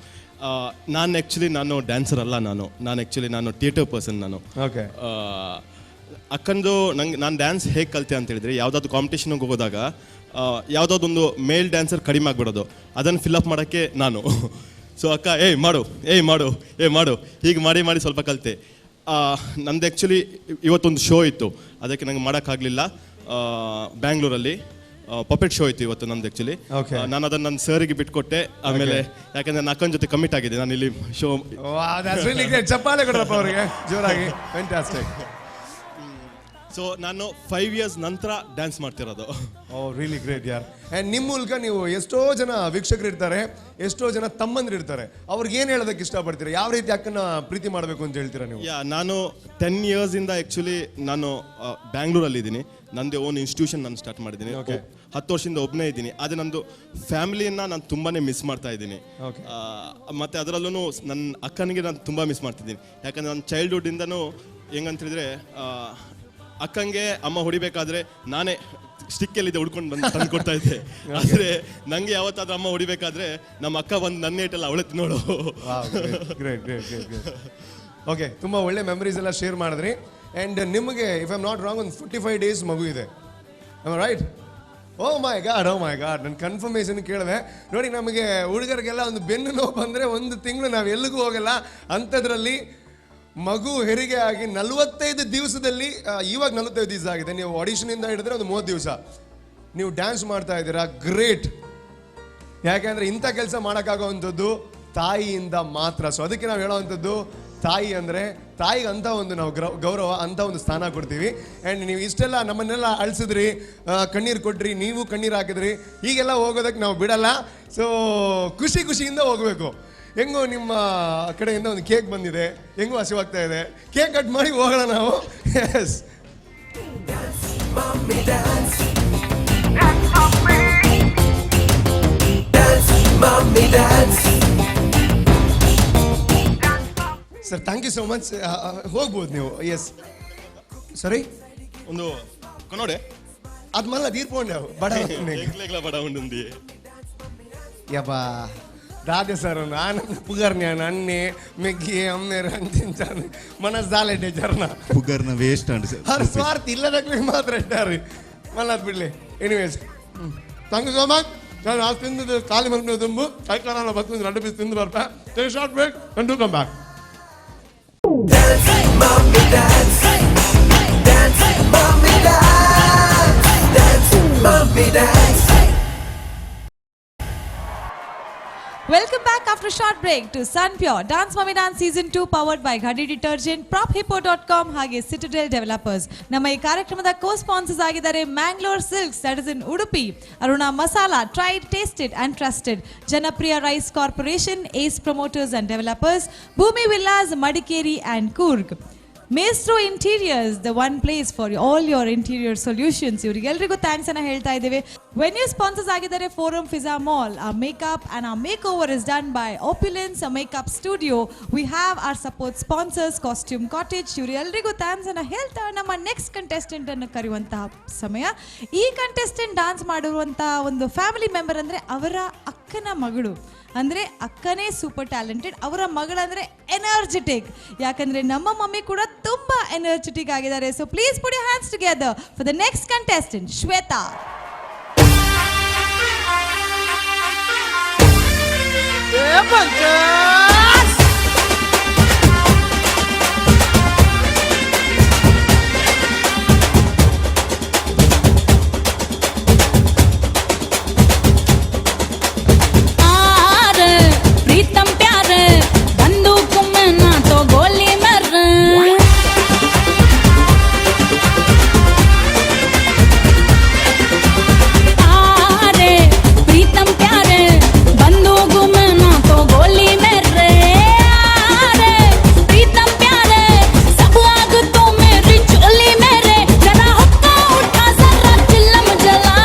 ನಾನು ಆ್ಯಕ್ಚುಲಿ ನಾನು ಡ್ಯಾನ್ಸರ್ ಅಲ್ಲ, ನಾನು ನಾನು ಆ್ಯಕ್ಚುಲಿ ನಾನು ಥಿಯೇಟರ್ ಪರ್ಸನ್ ನಾನು. ಅಕ್ಕಂದು ನಂಗೆ ನಾನು ಡ್ಯಾನ್ಸ್ ಹೇಗೆ ಕಲಿತೆ ಅಂತ ಹೇಳಿದರೆ, ಯಾವುದಾದ್ರು ಕಾಂಪಿಟೇಷನ್ಗೆ ಹೋಗೋದಾಗ ಯಾವುದಾದೊಂದು ಮೇಲ್ ಡ್ಯಾನ್ಸರ್ ಕಡಿಮೆ ಆಗಿಬಿಡೋದು, ಅದನ್ನು ಫಿಲ್ಅಪ್ ಮಾಡೋಕ್ಕೆ ನಾನು. ಸೊ ಅಕ್ಕ ಏಯ್ ಮಾಡು, ಏಯ್ ಮಾಡು, ಏಯ್ ಮಾಡು, ಹೀಗೆ ಮಾಡಿ ಮಾಡಿ ಸ್ವಲ್ಪ ಕಲಿತೆ. ನಂದು ಆ್ಯಕ್ಚುಲಿ ಇವತ್ತೊಂದು ಶೋ ಇತ್ತು, ಅದಕ್ಕೆ ನಂಗೆ ಮಾಡೋಕ್ಕಾಗಲಿಲ್ಲ. ಬ್ಯಾಂಗ್ಳೂರಲ್ಲಿ ಪಪೆಟ್ ಶೋ ಇತ್ತು ಇವತ್ತು ನಂದು ಆ್ಯಕ್ಚುಲಿ. ನಾನು ಅದನ್ನು ನನ್ನ ಸರಿಗೆ ಬಿಟ್ಕೊಟ್ಟೆ. ಆಮೇಲೆ ಯಾಕಂದರೆ ನನ್ನ ಅಕ್ಕನ ಜೊತೆ ಕಮಿಟ್ ಆಗಿದೆ ನಾನು ಇಲ್ಲಿ ಶೋ. ಚಪ್ಪಾಳೆ ಕೊಡ್ರಪ್ಪ ಅವರಿಗೆ ಜೋರಾಗಿ. ಫ್ಯಾಂಟಾಸ್ಟಿಕ್. ಸೊ ನಾನು 5 ಇಯರ್ಸ್ ನಂತರ ಡ್ಯಾನ್ಸ್ ಮಾಡ್ತಿರೋದು. ಓ ರಿಯಲಿ ಗ್ರೇಟ್ ಯಾರ್. ಆ್ಯಂಡ್ ನಿಮ್ಮ ಮೂಲಕ ನೀವು ಎಷ್ಟೋ ಜನ ವೀಕ್ಷಕರು ಇರ್ತಾರೆ, ಎಷ್ಟೋ ಜನ ತಮ್ಮಂದಿರು ಇರ್ತಾರೆ, ಅವ್ರಿಗೆ ಏನು ಹೇಳೋದಕ್ಕೆ ಇಷ್ಟಪಡ್ತೀರಾ? ಯಾವ ರೀತಿ ಅಕ್ಕನ ಪ್ರೀತಿ ಮಾಡಬೇಕು ಅಂತ ಹೇಳ್ತೀರಾ ನೀವು? ಯಾ, ನಾನು 10 ಇಯರ್ಸಿಂದ ಆ್ಯಕ್ಚುಲಿ ನಾನು ಬ್ಯಾಂಗ್ಳೂರಲ್ಲಿದ್ದೀನಿ. ನಂದೇ ಓನ್ ಇನ್ಸ್ಟಿಟ್ಯೂಷನ್ ನಾನು ಸ್ಟಾರ್ಟ್ ಮಾಡಿದ್ದೀನಿ. 10 ವರ್ಷದಿಂದ ಒಬ್ಬನೇ ಇದ್ದೀನಿ. ಆದರೆ ನಂದು ಫ್ಯಾಮಿಲಿಯನ್ನು ನಾನು ತುಂಬಾ ಮಿಸ್ ಮಾಡ್ತಾ ಇದ್ದೀನಿ. ಮತ್ತು ಅದರಲ್ಲೂ ನನ್ನ ಅಕ್ಕನಿಗೆ ನಾನು ತುಂಬ ಮಿಸ್ ಮಾಡ್ತಿದ್ದೀನಿ. ಯಾಕಂದರೆ ನನ್ನ ಚೈಲ್ಡ್ಹುಡ್ಡಿಂದನೂ ಹೆಂಗಂತ ಹೇಳಿದ್ರೆ, ಅಕ್ಕಂಗೆ ಅಮ್ಮ ಹೊಡಿಬೇಕಾದ್ರೆ ನಾನೇ ಸ್ಟಿಕ್ಕಲ್ಲಿದ್ದೆ ಹುಡ್ಕೊಂಡು ಬಂದು ತಂದು ಕೊಡ್ತಾ ಇದ್ದೆ. ಆದರೆ ನನಗೆ ಯಾವತ್ತಾದ್ರೂ ಅಮ್ಮ ಹೊಡಿಬೇಕಾದ್ರೆ ನಮ್ಮ ಅಕ್ಕ ಬಂದು ನನ್ನ ಏಟಲ್ಲ ಅವಳೆ ತಿನ್ನೋಳು. Great great great great. Okay, ತುಂಬ ಒಳ್ಳೆ ಮೆಮರೀಸ್ ಎಲ್ಲ ಶೇರ್ ಮಾಡಿದ್ರಿ. ಆ್ಯಂಡ್ ನಿಮಗೆ if I am not wrong ಒಂದು 45 ಡೇಸ್ ಮಗು ಇದೆ, right? Oh my god, oh my god, ನನ್ನ ಕನ್ಫರ್ಮೇಷನ್ ಕೇಳಿದೆ ನೋಡಿ. ನಮಗೆ ಹುಡುಗರಿಗೆಲ್ಲ ಒಂದು ಬೆನ್ನು ನೋವು ಬಂದರೆ ಒಂದು ತಿಂಗಳು ನಾವು ಎಲ್ಲಿಗೂ ಹೋಗಲ್ಲ. ಅಂಥದ್ರಲ್ಲಿ ಮಗು ಹೆರಿಗೆ ಆಗಿ 45 ದಿವಸದಲ್ಲಿ, ಇವಾಗ 45 ದಿವಸ ಆಗಿದೆ, ನೀವು ಆಡಿಷನಿಂದ ಹಿಡಿದ್ರೆ ಒಂದು 30 ದಿವಸ ನೀವು ಡ್ಯಾನ್ಸ್ ಮಾಡ್ತಾ ಇದ್ದೀರಾ. ಗ್ರೇಟ್. ಯಾಕೆಂದರೆ ಇಂಥ ಕೆಲಸ ಮಾಡೋಕ್ಕಾಗೋವಂಥದ್ದು ತಾಯಿಯಿಂದ ಮಾತ್ರ. ಸೊ ಅದಕ್ಕೆ ನಾವು ಹೇಳೋವಂಥದ್ದು ತಾಯಿ ಅಂದರೆ ತಾಯಿಗೆ ಅಂಥ ಒಂದು ನಾವು ಗೌರವ, ಅಂಥ ಒಂದು ಸ್ಥಾನ ಕೊಡ್ತೀವಿ. ಆ್ಯಂಡ್ ನೀವು ಇಷ್ಟೆಲ್ಲ ನಮ್ಮನ್ನೆಲ್ಲ ಅಳಿಸಿದ್ರಿ, ಕಣ್ಣೀರು ಕೊಟ್ರಿ, ನೀವು ಕಣ್ಣೀರು ಹಾಕಿದ್ರಿ, ಹೀಗೆಲ್ಲ ಹೋಗೋದಕ್ಕೆ ನಾವು ಬಿಡಲ್ಲ. ಸೊ ಖುಷಿ ಖುಷಿಯಿಂದ ಹೋಗಬೇಕು. ಹೆಂಗೋ ನಿಮ್ಮ ಕಡೆಯಿಂದ ಒಂದು ಕೇಕ್ ಬಂದಿದೆ, ಹೆಂಗೋ ಹಸಿವಾಗ್ತಾ ಇದೆ, ಕೇಕ್ ಕಟ್ ಮಾಡಿ ಹೋಗೋಣ ನಾವು. Yes. Sir thank you so much. ಹೋಗ್ಬೋದು ನೀವು. ಎಸ್ ಸರಿ, ಒಂದು ಕೊನೋಡೆ ಅದು ಮಲ್ಲ ತೀರ್ಪೊಂಡೆ ಬಡ ಬಡ ಉಂಡು ಯಬ್ಬಾ ದಾದೆ ಸರ್ ನಾನು ಪುಗರ್ನ ನನ್ನೆ ಮೆಗ್ಗಿ ಅಮ್ಮೇರು ಅಂತಿಂಚಾನೆ ಮನಸ್ ದಾಲೆ ಟೀಚರ್ನ ಪುಗರ್ನ ವೇಸ್ಟ್ ಅಂಡ್ ಹರ್ ಸ್ವಾರ್ಥ ಇಲ್ಲದಕ್ಕೆ ಮಾತ್ರ ಇಟ್ಟಾರಿ ಮಲ್ಲದ್ ಬಿಡ್ಲಿ. Anyways thank you so much. ನಾನು ಆ ತಿಂದು ಖಾಲಿ ಮಲ್ಪೆ ತುಂಬು ಕೈಕಾಲ ಬತ್ತು 2 ಪೀಸ್ ತಿಂದು ಬರ್ತಾ. Take short break and to come back. Dance, mommy, dance. Dance, mommy, dance. Dance, mommy, dance. Welcome back after a short break to Sun Pure Dance Mummy Dance Season 2 powered by Ghadi Detergent, PropHippo.com ಹಾಗೆ Citadel Developers. ನಮ್ಮ ಈ ಕಾರ್ಯಕ್ರಮದ co sponsors ಆಗಿದ್ದಾರೆ Mangalore Silks that is in Udupi, Aruna Masala, tried, tasted and trusted, Janapriya Rice Corporation, Ace Promoters and Developers, Bhoomi Villas, Madikeri and Coorg. Maestro Interiors, the one place for all your interior solutions. ಇವರಿಗೆಲ್ಲರಿಗೂ thanks ಅನ್ನ ಹೇಳ್ತಾ ಇದ್ದೇವೆ. Venue sponsors ಆಗಿದ್ದಾರೆ forum Fiza mall. ಆ make-up and ಆ make over is done by Opulence makeup studio. We have our support sponsors Costume Cottage. ಇವರೆಲ್ಲರಿಗೂ thanks ಅನ್ನ ಹೇಳ್ತಾ ನಮ್ಮ ನೆಕ್ಸ್ಟ್ ಕಂಟೆಸ್ಟೆಂಟ್ ಅನ್ನು ಕರೆಯುವಂತಹ ಸಮಯ. ಈ ಕಂಟೆಸ್ಟೆಂಟ್ ಡಾನ್ಸ್ ಮಾಡಿರುವಂತಹ ಒಂದು ಫ್ಯಾಮಿಲಿ ಮೆಂಬರ್ ಅಂದರೆ ಅವರ ಅಕ್ಕನ ಮಗಳು. ಅಂದರೆ ಅಕ್ಕನೇ ಸೂಪರ್ ಟ್ಯಾಲೆಂಟೆಡ್, ಅವರ ಮಗಳಂದರೆ ಎನರ್ಜೆಟಿಕ್. ಯಾಕಂದರೆ ನಮ್ಮ ಮಮ್ಮಿ ಕೂಡ ತುಂಬ ಎನರ್ಜೆಟಿಕ್ ಆಗಿದ್ದಾರೆ. So please put your hands together for the next contestant, Shweta. प्रीतम प्यार बंदूक में ना तो गोली मर। आरे प्रीतम प्यार बंदूक में ना तो गोली मर। आरे प्रीतम प्यार सब आग तो मेरी चोली मेरे, जरा हुक्का उठा जरा चिल्लम जला,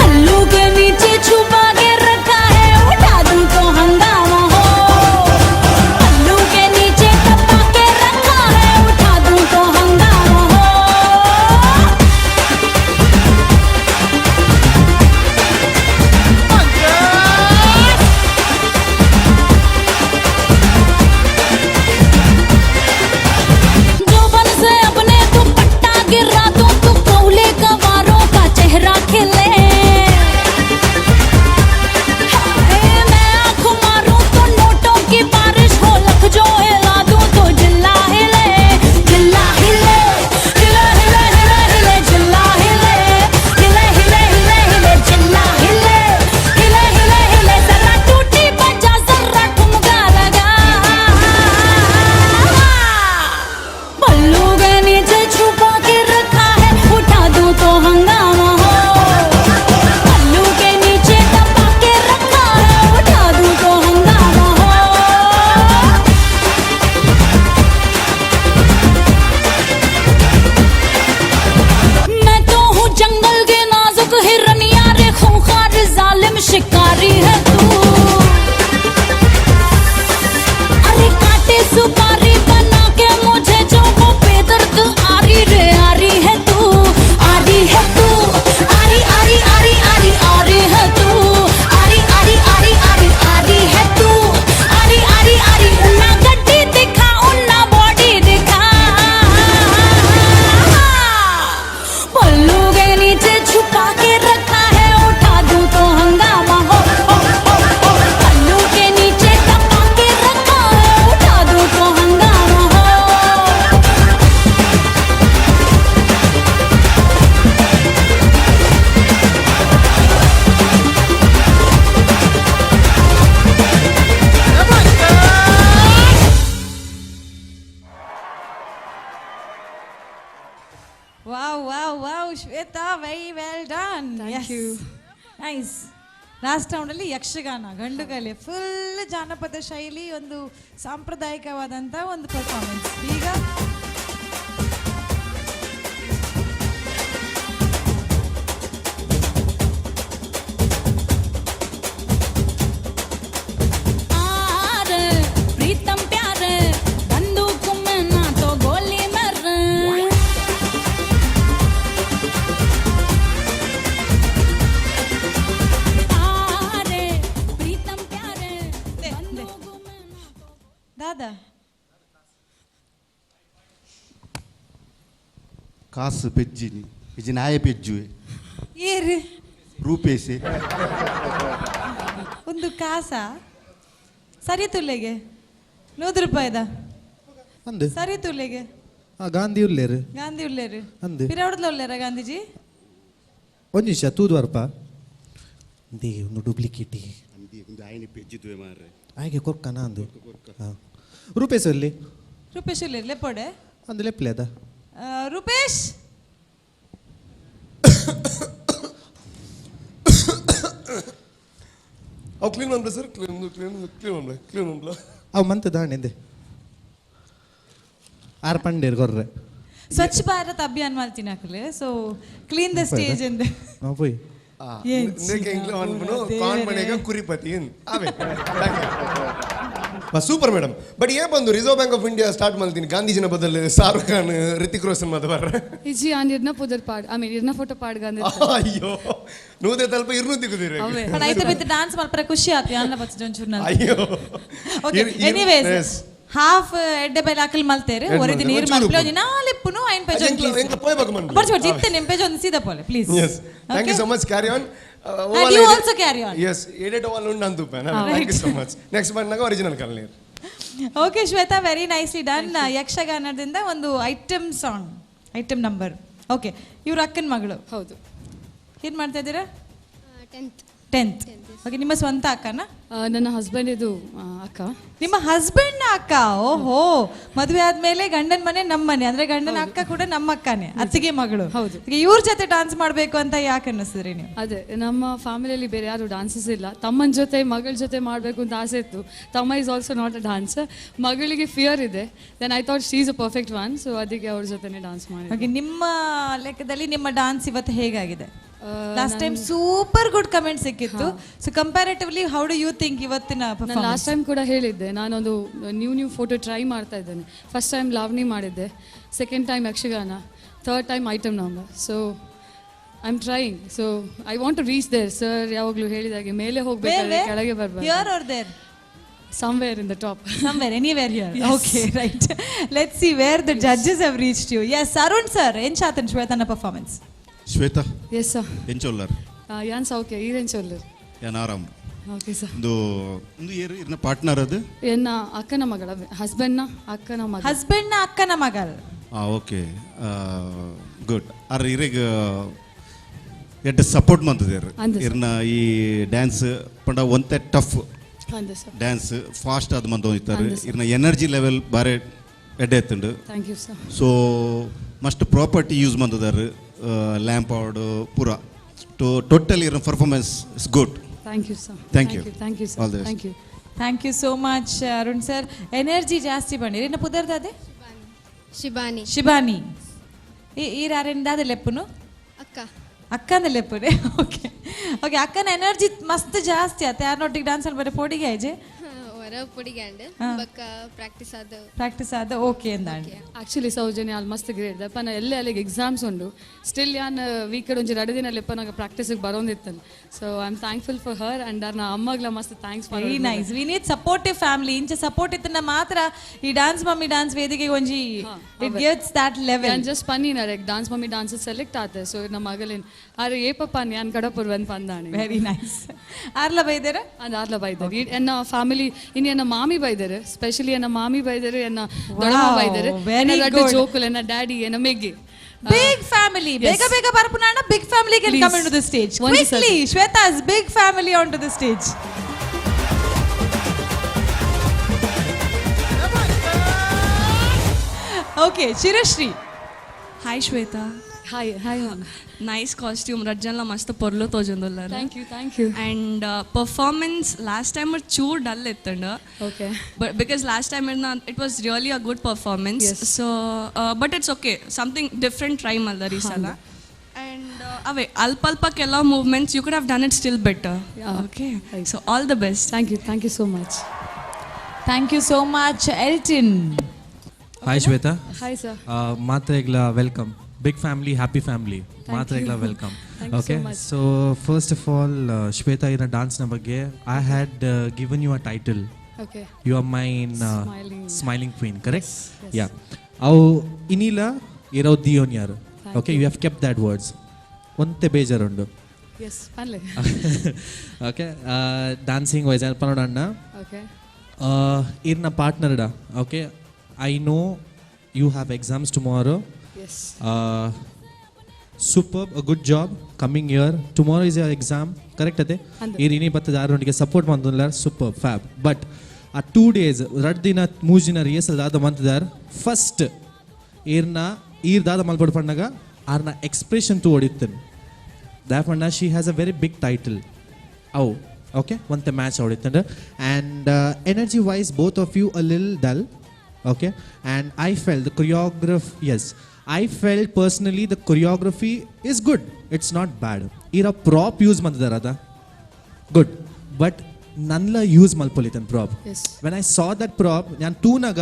पल्लू के नीचे छुपा के रखा है, उठा दूं तो हंगामा हो, पल्लू के नीचे दबा के रखा है, उठा दूं तो हंगामा हो। जोबन से अपने दुपट्टा गिरा दूं तो कौले कवारों का चेहरा खिले, मैं आँख मारूं तो नोटों की बारिश हो, लख जो हिला दूं तो जिल्ला हिले, जिल्ला हिले, हिले हिले हिले हिले जिल्ला हिले, हिले हिले हिले हिले जिल्ला हिले, हिले हिले हिले, जरा टूटी बजा जरा ठुमका लगा, पल्लू के नीचे छुपा के रखा है, उठा दूं तो हंगामा हो, पल्लू के नीचे दबा के रखा है, उठा दूं तो हंगामा हो। मैं तो हूँ जंगल के नाजुक हिरनिया रे, खूंखार जालिम शिकारी है तू, अरे काटे सुपारी बना के मुझे जो वो बेदर्द आरी रे आरी है तू, आरी है तू, आरी आरी आरी आरी आरी है तू, आरी आरी आरी आरी आरी है तू, आरी आरी आरी, उन्ना गड्डी दिखा उन्ना बॉडी दिखा, पल्लू के नीचे छुपा के रखा है, उठा दूं तो हंगामा हो, हो, हो, हो। पल्लू के नीचे दबा के रखा है, उठा दूं तो हंगामा हो। Wow, wow, wow, Shweta, very well done. Thank you. Nice. Last ರೌಂಡಲ್ಲಿ ಯಕ್ಷಗಾನ ಗಂಡುಗಲೆ ಫುಲ್ ಜಾನಪದ ಶೈಲಿ, ಒಂದು ಸಾಂಪ್ರದಾಯಿಕವಾದಂಥ ಒಂದು ಪರ್ಫಾರ್ಮೆನ್ಸ್. ಈಗ आर प्रीतम प्यार बंदूक में ना तो गोली मर। आरे प्रीतम प्यार बंदूक में ना तो ದಾದಾ ಕಾಸು ಪೆಜ್ಜಿನಿ ಇಜಿ ನಾಯ ಪೆಜ್ಜುವೆ ಏರು ರೂಪೇಸೆ ಒಂದು ಕಾಸ ಸರಿ ತುಲ್ಲೆಗೆ 100 ರೂಪಾಯಿದ ಅಂದು ಸರಿ ತುಲ್ಲೆಗೆ ಆ ಗಾಂಧಿ ಉಲ್ಲೇರು ಗಾಂಧಿ ಉಲ್ಲೇರು ಅಂದು. ಪಿರವಡದ ಉಲ್ಲೇರ ಗಾಂಧೀಜಿ. ಒಂಜಿ ನಿಮಿಷ ತೂದು ಬರ್ಪ they ಒಂದು ಡೂಪ್ಲಿಕೇಟ್ ಒಂದು ಆಯ್ನೆ ಪೆಜ್ಜಿದ್ವೆ ಮಾರ್ರೆ. ಆಯ್ಕೆ ಕೊರ್ಕನ ಅಂದು ಹಾಂ ರೂಪೇಶ್ ಅಲ್ಲಿ ರೂಪೇಶ್ ಉಲ್ಲೇರು ಲೆಪ್ಪೋಡೆ ಅಂದು ಲೆಪ್ಲೆ ಅದ. ರೂಪೇಶ್ ಅವು ಕ್ಲೀನ್ ಮಾಡ್ಲ ಸರ್, ಕ್ಲೀನ್ ಕ್ಲೀನ್ ಕ್ಲೀನ್ ಮಾಡ್ಲ, ಕ್ಲೀನ್ ಮಾಡ್ಲ. ಅವು ಮಂತ್ ದಾಣಿಂದೆ ಆರ್ ಪಂಡೇರ್ ಕೊರ್ರೆ. ಸ್ವಚ್ಛ ಭಾರತ್ ಅಭಿಯಾನ ಮಲ್ತಿನಕುಲು, ಸೊ ಕ್ಲೀನ್ the stage ಎಂದ್. ನಾವು ಪೋಯಿ. ಇಂದಕ್ಕೆ ಇಂಗ್ಲ ಮನ್ಪುನು ಕಾನ್ ಮನೆಗ ಕುರಿಪತಿ ಆವೆ. Super madam. ಬಟ್ ಏ ಬಂದು reserve bank of India start ಮಾಡ್ತೀನಿ ಗಾಂಧೀಜಿನ ಬದಲು ಶಾರುಖ್ ಖಾನ್, ರಿತಿಕ್ ರೋಷನ್ ಮತ ಬರ್ರೆ. ಇಜ್ಜಿ, ಆನ್ ಇರ್ನ ಪುದರ್ ಪಾಡ್, I mean ಇರ್ನ ಫೋಟೋ ಪಾಡ್ಗಂದ. ಅಯ್ಯೋ, ನೂದೆ ತಲ್ಪ ಇರ್ನು ತಿಕ್ಕುದಿರ. पण ಐತೆ ಬಿತ್ತು ಡಾನ್ಸ್ ಮಲ್ಪರೆ ಖುಷಿ ಆತು ಯಾನ್ಲ ಬಚ್ಚ ಜೊಂಚೂರ್. ಅಯ್ಯೋ. ಓಕೆ, ಎನಿವೇಸ್, ಹಾಫ್ ಎಡ್ಡೆ ಬೈಲ ಅಕಲ್ ಮಲ್ತೇರು. ಒರೆದಿ ನೀರು ಮಲ್ಪಲೆ ಒಂಜಿ ನಾಲೆಪ್ಪುನು ಐನ್ ಪೇಜ್. ಎಂಕ್ಲ ಪೋಯ್ಬೇಕು ಮನ್ಪುಲೆ. ಬರ್ಚಿ ಬರ್ಚಿ ಇತ್ತೆ ನಿಮ್ ಪೇಜ್ ಒಂದು ಸೀದಾ ಪೋಲೆ please. Yes, thank you so much. Carry on. And you also carry on. Yes, edit all ಉಂಡು ಅಂತುಪ್ಪೆ. Thank you so much. Next ಬಂದಾಗ ಒರಿಜಿನಲ್ ಕಲ್ನೀರ್. Okay Shweta, very nicely done. ಯಕ್ಷಗಾನದಿಂದ ಒಂದು item song, item number. Okay, ಇವ್ರ ಅಕ್ಕನ ಮಗಳು? ಹೌದು. ಏನ್ ಮಾಡ್ತಾ ಇದ್ದೀರಾ? 10th. 10th. Okay, ನಿಮ್ಮ ಸ್ವಂತ ಅಕ್ಕನಾ? ನನ್ನ ಹಸ್ಬೆಂಡ್ ಇದು ಅಕ್ಕ. ನಿಮ್ಮ ಹಸ್ಬೆಂಡ್ ಅಕ್ಕ? ಓಹೋ, ಮದುವೆ ಆದ್ಮೇಲೆ ಗಂಡನ ಮನೆ ನಮ್ಮ ಮನೆ ಅಂದ್ರೆ ಗಂಡನ ಅಕ್ಕ ಕೂಡ ನಮ್ಮ ಅಕ್ಕನೇ, ಅತ್ತಿಗೆ ಮಗಳು. ಹೌದು. ಇವ್ರ ಜೊತೆ ಡಾನ್ಸ್ ಮಾಡ್ಬೇಕು ಅಂತ ಯಾಕೆ ಅನ್ನಿಸಿದ್ರಿ ನೀವು? ಅದೇ, ನಮ್ಮ ಫ್ಯಾಮಿಲಿಯಲ್ಲಿ ಬೇರೆ ಯಾರು ಡಾನ್ಸಸ್ ಇಲ್ಲ. ತಮ್ಮನ ಜೊತೆ ಮಗಳ ಜೊತೆ ಮಾಡಬೇಕು ಅಂತ ಆಸೆ ಇತ್ತು. ತಮ್ಮ is also not a dancer. ಮಗಳಿಗೆ ಫಿಯರ್ ಇದೆ. Then I thought she is a perfect one, so ಅದಕ್ಕೆ ಅವ್ರ ಜೊತೆನೆ ಡಾನ್ಸ್ ಮಾಡಿ. ಓಕೆ, ನಿಮ್ಮ ಲೆಕ್ಕದಲ್ಲಿ ನಿಮ್ಮ ಡಾನ್ಸ್ ಇವತ್ತು ಹೇಗಾಗಿದೆ? Last time super good comment ಸಿಕ್ಕಿತ್ತು. So comparatively, how do you think ಇವತ್ತಿನ ನಾನು ಲಾಸ್ಟ್ ಟೈಮ್ ಕೂಡ ಹೇಳಿದ್ದೆ, ನಾನೊಂದು ನ್ಯೂ ನ್ಯೂ ಫೋಟೋ ಟ್ರೈ ಮಾಡ್ತಾ ಇದ್ದೇನೆ. ಫಸ್ಟ್ ಟೈಮ್ ಲಾವಣಿ ಮಾಡಿದ್ದೆ, second time Yakshagana, third time item number. So I am trying, so I want to reach there. Sir ಯಾವಾಗಲೂ ಹೇಳಿದಾಗೆ ಮೇಲೆ ಹೋಗ್ಬೇಕಾದ್ರೆ ಕೆಳಗೆ ಬರ್ಬಾರ್ದು. Here or there? Somewhere in the top. Somewhere, anywhere here. Yes. Okay, right. Let's see where the judges have reached you. Yes, Arun sir, ಎಂಚಾತನ್ ಶ್ವೇತನ performance? Shweta. Yes sir. ಎಂಚೊಲ್ಲರ್? ಯಾನ್ ಸೌಖ್ಯ, ಈರೆಂಚೊಲ್ಲರ್? ಯಾನ್ ಆರಾಮ್. Okay sir. ಒಂದು ಒಂದು ಏರು ಇರ್ನ ಪಾರ್ಟ್ನರ್ ಅದು? ಎನ್ನ ಅಕ್ಕನ ಮಗಳ, ಹಸ್ಬೆಂಡ್ನ ಅಕ್ಕನ ಮಗಳ. ಹಸ್ಬೆಂಡ್ನ ಅಕ್ಕನ ಮಗಳ. Okay, good. ಅರ್ ಇರೆಗ್ ಎಡ್ಡೆ ಸಪೋರ್ಟ್ ಮಂತದೇರು. ಅಂದು ಸರ್. ಇರ್ನ ಈ ಡ್ಯಾನ್ಸ್ ಪಂಡ ಒಂತೆ ಟಫ್ ಅಂದು ಸರ್. ಡ್ಯಾನ್ಸ್ ಫಾಸ್ಟ್ ಆದ್ ಮಂತ ಇತ್ತಾರೆ. ಅಂದು ಸರ್. ಇರ್ನ ಎನರ್ಜಿ ಲೆವೆಲ್ ಬಾರೆ ಎಡ್ಡೆ ಎತ್ತುಂಡು. Thank you sir. So must property use ಮಂತದಾರು, ಲ್ಯಾಂಪ್ ಆಡು ಪೂರ ಟೋಟಲ್ ಇರ್ನ performance is good. Thank you sir. Thank you. Thank you sir. All the best. Thank you. Thank you so much Arun sir. Energy ಜಾಸ್ತಿ ಬಂದಿರಿ. ಇನ್ನು ಪುದರ್ದಾದೆ? ಶಿಬಾನಿ. ಶಿಬಾನಿ. ಈ ರಾರೆಂದಾದ ಲೆಪ್ಪುನು? ಅಕ್ಕ. ಅಕ್ಕನ ಲೆಪ್ಪುನೆ. ಓಕೆ ಓಕೆ, ಅಕ್ಕನ ಎನರ್ಜಿ ಮಸ್ತ್ ಜಾಸ್ತಿ ಆತ. ಯಾರನ್ನೊಟ್ಟಿಗೆ ಡಾನ್ಸ್ ಅಲ್ಲಿ ಬರೀ ಪೋಡಿಗೆ ಆಯ್ಜೆ? ಹೊರ ಪುಡಿಗೆ ಅಂಡ್ ಬಕ್ಕ ಪ್ರಾಕ್ಟೀಸ್ ಆದ. ಪ್ರಾಕ್ಟೀಸ್ ಆದ ಓಕೆ ಅಂದಾಂಡ್. ಆಕ್ಚುಲಿ ಸೌಜನ್ಯ ಅಲ್ಲಿ ಮಸ್ತ್ ಗ್ರೇಟ್. ದಪ್ಪನ ಎಲ್ಲೇ ಅಲ್ಲಿಗೆ ಎಕ್ಸಾಮ್ಸ್ ಉಂಡು, ಸ್ಟಿಲ್ ಯಾನ್ ವೀಕ್ ಒಂಜಿ ಎರಡು ದಿನ ಲೆಪ್ಪನಾಗ ಪ್ರಾಕ್ಟೀಸಿಗೆ ಬರೋಂದಿತ್ತಲ್ಲ. So I am thankful for her and ಅವ್ರ ಅಮ್ಮಗ್ಲ ಮಸ್ತ್ thanks. Very nice. We need supportive family. ಇಂಚ ಸಪೋರ್ಟ್ ಇತ್ತನ್ನ ಮಾತ್ರ ಈ ಡಾನ್ಸ್ ಮಮ್ಮಿ ಡಾನ್ಸ್ ವೇದಿಕೆಗೆ ಒಂಜಿ it gets that level. ನಾನು ಜಸ್ಟ್ ಪನ್ನೀನಾರೆ ಡಾನ್ಸ್ ಮಮ್ಮಿ ಡಾನ್ಸ್ ಸೆಲೆಕ್ಟ್ ಆತೆ. ಸೊ ನಮ್ಮ ಮಗಲೇನು ಆರೆ ಏಪಪ್ಪ ಯಾನ್ ಕಡಪುರ್ ಪಂದಾಣೆ. Very nice. ಆರ್ಲ ಬೈದೇರ? ಅದು ಆರ್ಲ ಬೈದಾರೆ. ಎನ್ನ ಫ್ಯಾಮಿಲಿ ಇನ್ನು ಎನ್ನ ಮಾಮಿ ಬೈದಾರೆ, ಸ್ಪೆಷಲಿ ಎನ್ನ ಮಾಮಿ ಬೈದಾರೆ, ಎನ್ನ ದೊಡ್ಡಮ್ಮ ಬೈದಾರೆ, very ಎನ್ನ good. ಜೋಕುಲ್, ಎನ್ನ ಡ್ಯಾಡಿ, ಎನ್ನ ಮೆಗ್ಗಿ. Big family. Yes. ಬೇಗ ಬೇಗ ಬರ್ಪುನಾಣ big family can Please. Come into the stage. ಒಂಜಿ quickly, ಸರ್ತಿ. Shweta's big family on to the stage. Okay, Chirashree. Hi Shweta. Hi hi ma'am. Nice costume. ರಜ್ಜನ್ಲ ಮಸ್ತ್ ಪೊರ್ಲು ತೋಜೊಂದುಲ್ಲಾರ. Thank you, thank you. And performance last time ಚೂರ್ ಡಲ್ ಇತ್ತಂಡು. Okay. But because last time it was really a good performance. Yes. So but it's okay, something different try ಮಲ್ದರ್ ಈ ಸಲ. And ಅವೇ ಅಲ್ಪ ಅಲ್ಪ ಕೆಲವು movements you could have done it still better. Okay, so all the best. Thank you, thank you so much. Thank you so much Elton. Hi Shweta. Hi sir. ಮಾತ್ರೆಗ್ಲ welcome. Big family, happy family. ಮಾತ್ರೆಗ್ಲ welcome. Thank you so okay, much. So first of all Shweta, ಇನ್ನ ಡಾನ್ಸ್ನ ಬಗ್ಗೆ I had given you a title. Okay. You are mine Smiling. Smiling queen, correct? Yes. Yeah. ಅವು ಇನಿಲ ಇರೋ ದಿಯೋನ್ ಯಾರು. Thank okay, you have kept that words. ಒಂತೆ ಬೇಜಾರುಂಡು. S, ಪನ್ಲೆ. Okay, dancing voice ಪನೋಡ ಅಣ್ಣ. Okay. ಇರ್ನ ಪಾರ್ಟ್ನರ್ಡ. Okay, I know you have exams tomorrow. Yes. Super, a good job coming here. Tomorrow is your exam, correct ಅದೇ? ಅಂದು. ಈ ಇನಿ ಬತ್ತದ ಯಾರೊಂದಿಗೆ support ಮಂತುಲ್ಲಾರ್, super fab. But ಆ 2 ಡೇಸ್ ರಡ್ ದಿನ ಮೂರು ದಿನ ರಿಹರ್ಸಲ್ ದಾದ ಮಂತದಾರ್. ಫಸ್ಟ್ ಈರ್ನ ಈರ್ ದಾದ ಮಲ್ಪಡ್ ಪಣ್ಣಗ ಆರ್ನ ಎಕ್ಸ್ಪ್ರೆಷನ್ ತೂ ಹೊಡಿತೇನೆ. ದಾಪಣ್ಣ, she has a very big title. ಅವು Okay, ಒಂತೆ match ಹೊಡಿತಂಡು. And energy wise both of you a lil dull. Okay, and I felt the choreograph yes, I felt personally the choreography is good, it's not bad. ಈರ prop use ಮಂದಿದಾರ ಅದ good, but ನನ್ಲ use ಮಲ್ಪೊಲಿತನ್ prop. When I saw that prop, ഞാൻ ತೂನಗ,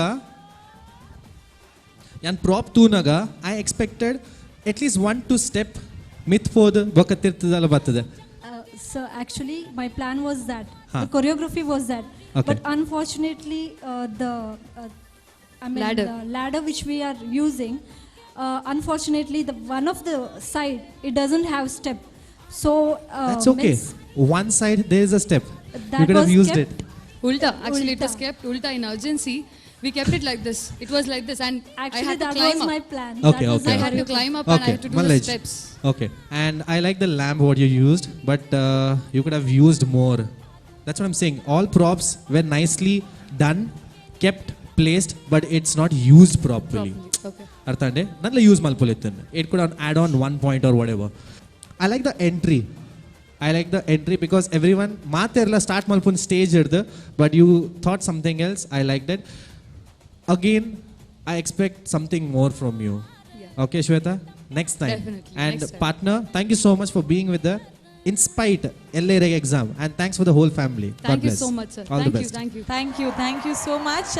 ಯಾನ್ prop ತೂನಗ I expected at least one two step ಮಿತ್ ಪೋದು ಬೊಕ್ಕ ಬರ್ತದೆ. So actually my plan was that. The choreography was that. But unfortunately the I mean ladder. The ladder which we are using, unfortunately the one of the side it doesn't have step. So that's okay. One side there is a step. That you could have was used kept. It. Ulta, actually it was Ulta. Kept ulta in urgency. We kept it like this. It was like this and Actually, I had to that climb was up. my plan. Okay, That was okay. I had to climb up and I Okay, had to do the Malaj. Steps. Okay, and I like the lamp what you used, but you could have used more. That's what I'm saying. All props were nicely done, kept, placed, but it's not used properly. Properly, okay. ಅರ್ಥ ಅಂಡೆ ನನ್ಲ use ಮಲ್ಪೊಲಿತ್ತನ್. It could add on one point or whatever. I like the entry. I like the entry because everyone ಮಾತೆರ್ಲ start ಮಲ್ಪುನ್ stage ಹಿಡ್ದು, but you thought something else. I like that. Again, I expect something more from you. Okay, Shweta? Next time. Definitely, And next time. Partner, thank you so much for being with the in spite LA exam, and thanks for the whole family. God Thank you bless. So much, sir. All the Thank you, best. thank you. Thank you, thank you so much.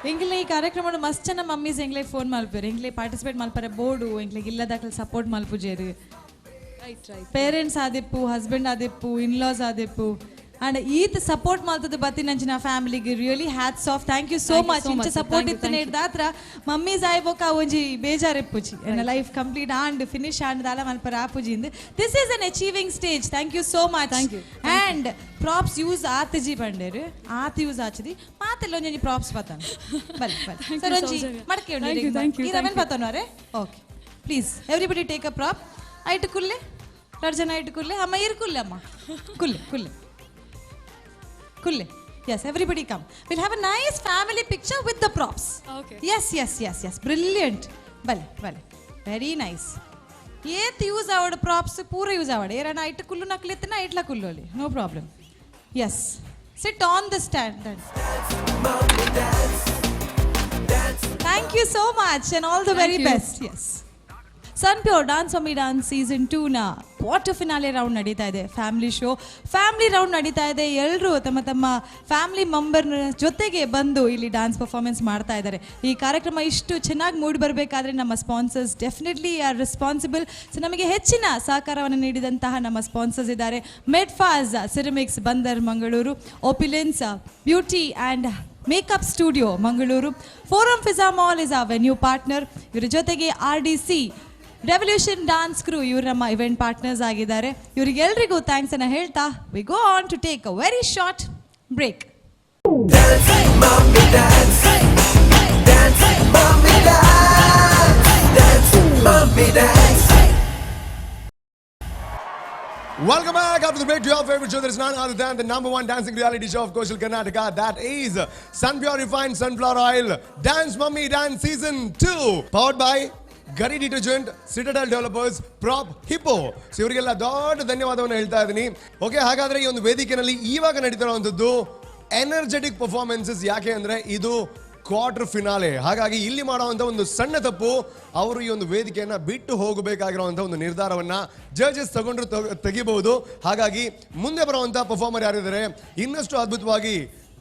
ಎಂಕ್ಲೆ ಈ ಕಾರ್ಯಕ್ರಮ ಮಸ್ತ್ ಜನ mummies ಎಂಗ್ಲೆ phone ಮಲ್ಪೇರು, ಎಂಕ್ಲೆ participate ಮಲ್ಪರೆ ಬೋರ್ಡು, ಎಂಕ್ಲೆ ಇಲ್ಲದಾಕ್ಲೆ ಸಪೋರ್ಟ್ ಮಲ್ಪುಜೇರು. Right, right. Parents ಆದಿಪ್ಪು, ಹಸ್ಬೆಂಡ್ ಆದಿಪ್ಪು, ಇನ್ಲಾಸ್ ಆದಿಪ್ಪು, ಅಂಡ್ ಈತ್ ಸಪೋರ್ಟ್ ಮಲ್ತದ ಬತ್ತಿನಂಚಿನ ಫ್ಯಾಮಿಲಿಗೆ really hats off. Thank you so Thank you much. So ಇಂಚ much, sir. Support Thank you, ಇತ್ತನೆ thank you. ಹಿಡ್ದಾತ್ರ mummies ಆಯ್ಬೋಕ ಒಂಜಿ ಬೇಜಾರಿಪ್ಪುಜಿ, ಎನ್ನ ಲೈಫ್ ಕಂಪ್ಲೀಟ್ ಆಂಡ್ ಫಿನಿಶ್ ಆಂಡ್ ದಾಲ ಮಲ್ಪರ ಆಪುಜಿಂದ್. This is an achieving stage. Thank you so much. Thank you. And props use ಆತಜಿ ಬಂಡೇರು, ಆತ use ಆಚದಿ ಮಾತೆಲ್ಲ ಒಂಜೊಂಜಿ props ಪತಾನ ಬಲೆ ಬಲೆ. Thank sir you, ಒಂಜಿ Soujanya. ಮಡಕೆ Thank you, thank you, ಈ ರವೆನ್ thank you. ಪತಾನವರೆ. Okay, please everybody take a prop. ಐಟು ಕುಲ್ಲೆ ಎರಡು ಜನ ಐಟು ಕುಲ್ಲೆ ಅಮ್ಮ, ಇರು ಕುಲ್ಲೆ ಅಮ್ಮ, ಕುಲ್ಲೆ ಕುಲ್ಲೆ ಕುಲ್ಲೆ. Yes, everybody come. Will have a nice family picture with the props. Okay. Yes yes yes yes, brilliant. ಬಲೆ ಬಲೆ, very nice. ಏತ್ use ಆವಡ್ ಪ್ರಾಪ್ಸ್ ಪೂರ ಯೂಸ್ ಆವಡ್. ಏರಣ ಐಟ್ Kullu ನಕ್ಲೆತ್ತಿನ ಐಟ್ಲ ಕುಲ್ಲೋಲಿ, no problem. Yes, sit on the stand. Thank you so much and all the Thank very you. Best. Yes, Sun Pure dance mummy dance season 2ನ quarter finale round ನಡೀತಾ ಇದೆ. Family show, family round ನಡೀತಾ ಇದೆ. ಎಲ್ಲರೂ ತಮ್ಮ ತಮ್ಮ family ಮೆಂಬರ್ನ ಜೊತೆಗೆ ಬಂದು ಇಲ್ಲಿ ಡಾನ್ಸ್ ಪರ್ಫಾರ್ಮೆನ್ಸ್ ಮಾಡ್ತಾ ಇದ್ದಾರೆ. ಈ ಕಾರ್ಯಕ್ರಮ ಇಷ್ಟು ಚೆನ್ನಾಗಿ ಮೂಡಿ ಬರಬೇಕಾದ್ರೆ ನಮ್ಮ sponsors definitely are responsible. So ನಮಗೆ ಹೆಚ್ಚಿನ ಸಹಕಾರವನ್ನು ನೀಡಿದಂತಹ ನಮ್ಮ ಸ್ಪಾನ್ಸರ್ಸ್ ಇದ್ದಾರೆ. Medfaz ceramics Bandar Mangaluru, Opulence beauty and makeup studio Mangaluru, Forum Fizza mall is a venue partner. ಇವರ ಜೊತೆಗೆ RDC revolution dance crew ಇವರು ನಮ್ಮ ಇವೆಂಟ್ ಪಾರ್ಟ್ನರ್ಸ್ ಆಗಿದ್ದಾರೆ. ಇವರಿಗೆಲ್ರಿಗೂ thanks ಅನ್ನ ಹೇಳ್ತಾ we go on to take a very short break. Dance, mommy, dance. Dance, mommy, dance. Dance, mommy, dance. Welcome back after the break to your favorite show. There is none other than the number one dancing reality show of Coastal Karnataka. That is Sun Pure Refined Sunflower Oil Dance Mummy Dance Season 2. Powered by Gari Detergent, Citadel Developers, Prop Hippo. So ಇವರಿಗೆಲ್ಲ ದೊಡ್ಡ ಧನ್ಯವಾದವನ್ನು ಹೇಳ್ತಾ ಇದ್ದೀನಿ. Okay, ಹಾಗಾದ್ರೆ ಈ ಒಂದು ವೇದಿಕೆಯಲ್ಲಿ ಇವಾಗ ನಡೀತಿರುವಂಥದ್ದು energetic performances. ಯಾಕೆ ಅಂದ್ರೆ ಇದು ಕ್ವಾರ್ಟರ್ ಫಿನಾಲೆ. ಹಾಗಾಗಿ ಇಲ್ಲಿ ಮಾಡುವಂಥ ಒಂದು ಸಣ್ಣ ತಪ್ಪು ಅವರು ಈ ಒಂದು ವೇದಿಕೆಯನ್ನು ಬಿಟ್ಟು ಹೋಗಬೇಕಾಗಿರುವಂಥ ಒಂದು ನಿರ್ಧಾರವನ್ನ ಜಡ್ಜಸ್ ತಗೊಂಡ್ರು ತೆಗಿಬಹುದು. ಹಾಗಾಗಿ ಮುಂದೆ ಬರುವಂಥ ಪರ್ಫಾರ್ಮರ್ ಯಾರಿದ್ದಾರೆ ಇನ್ನಷ್ಟು ಅದ್ಭುತವಾಗಿ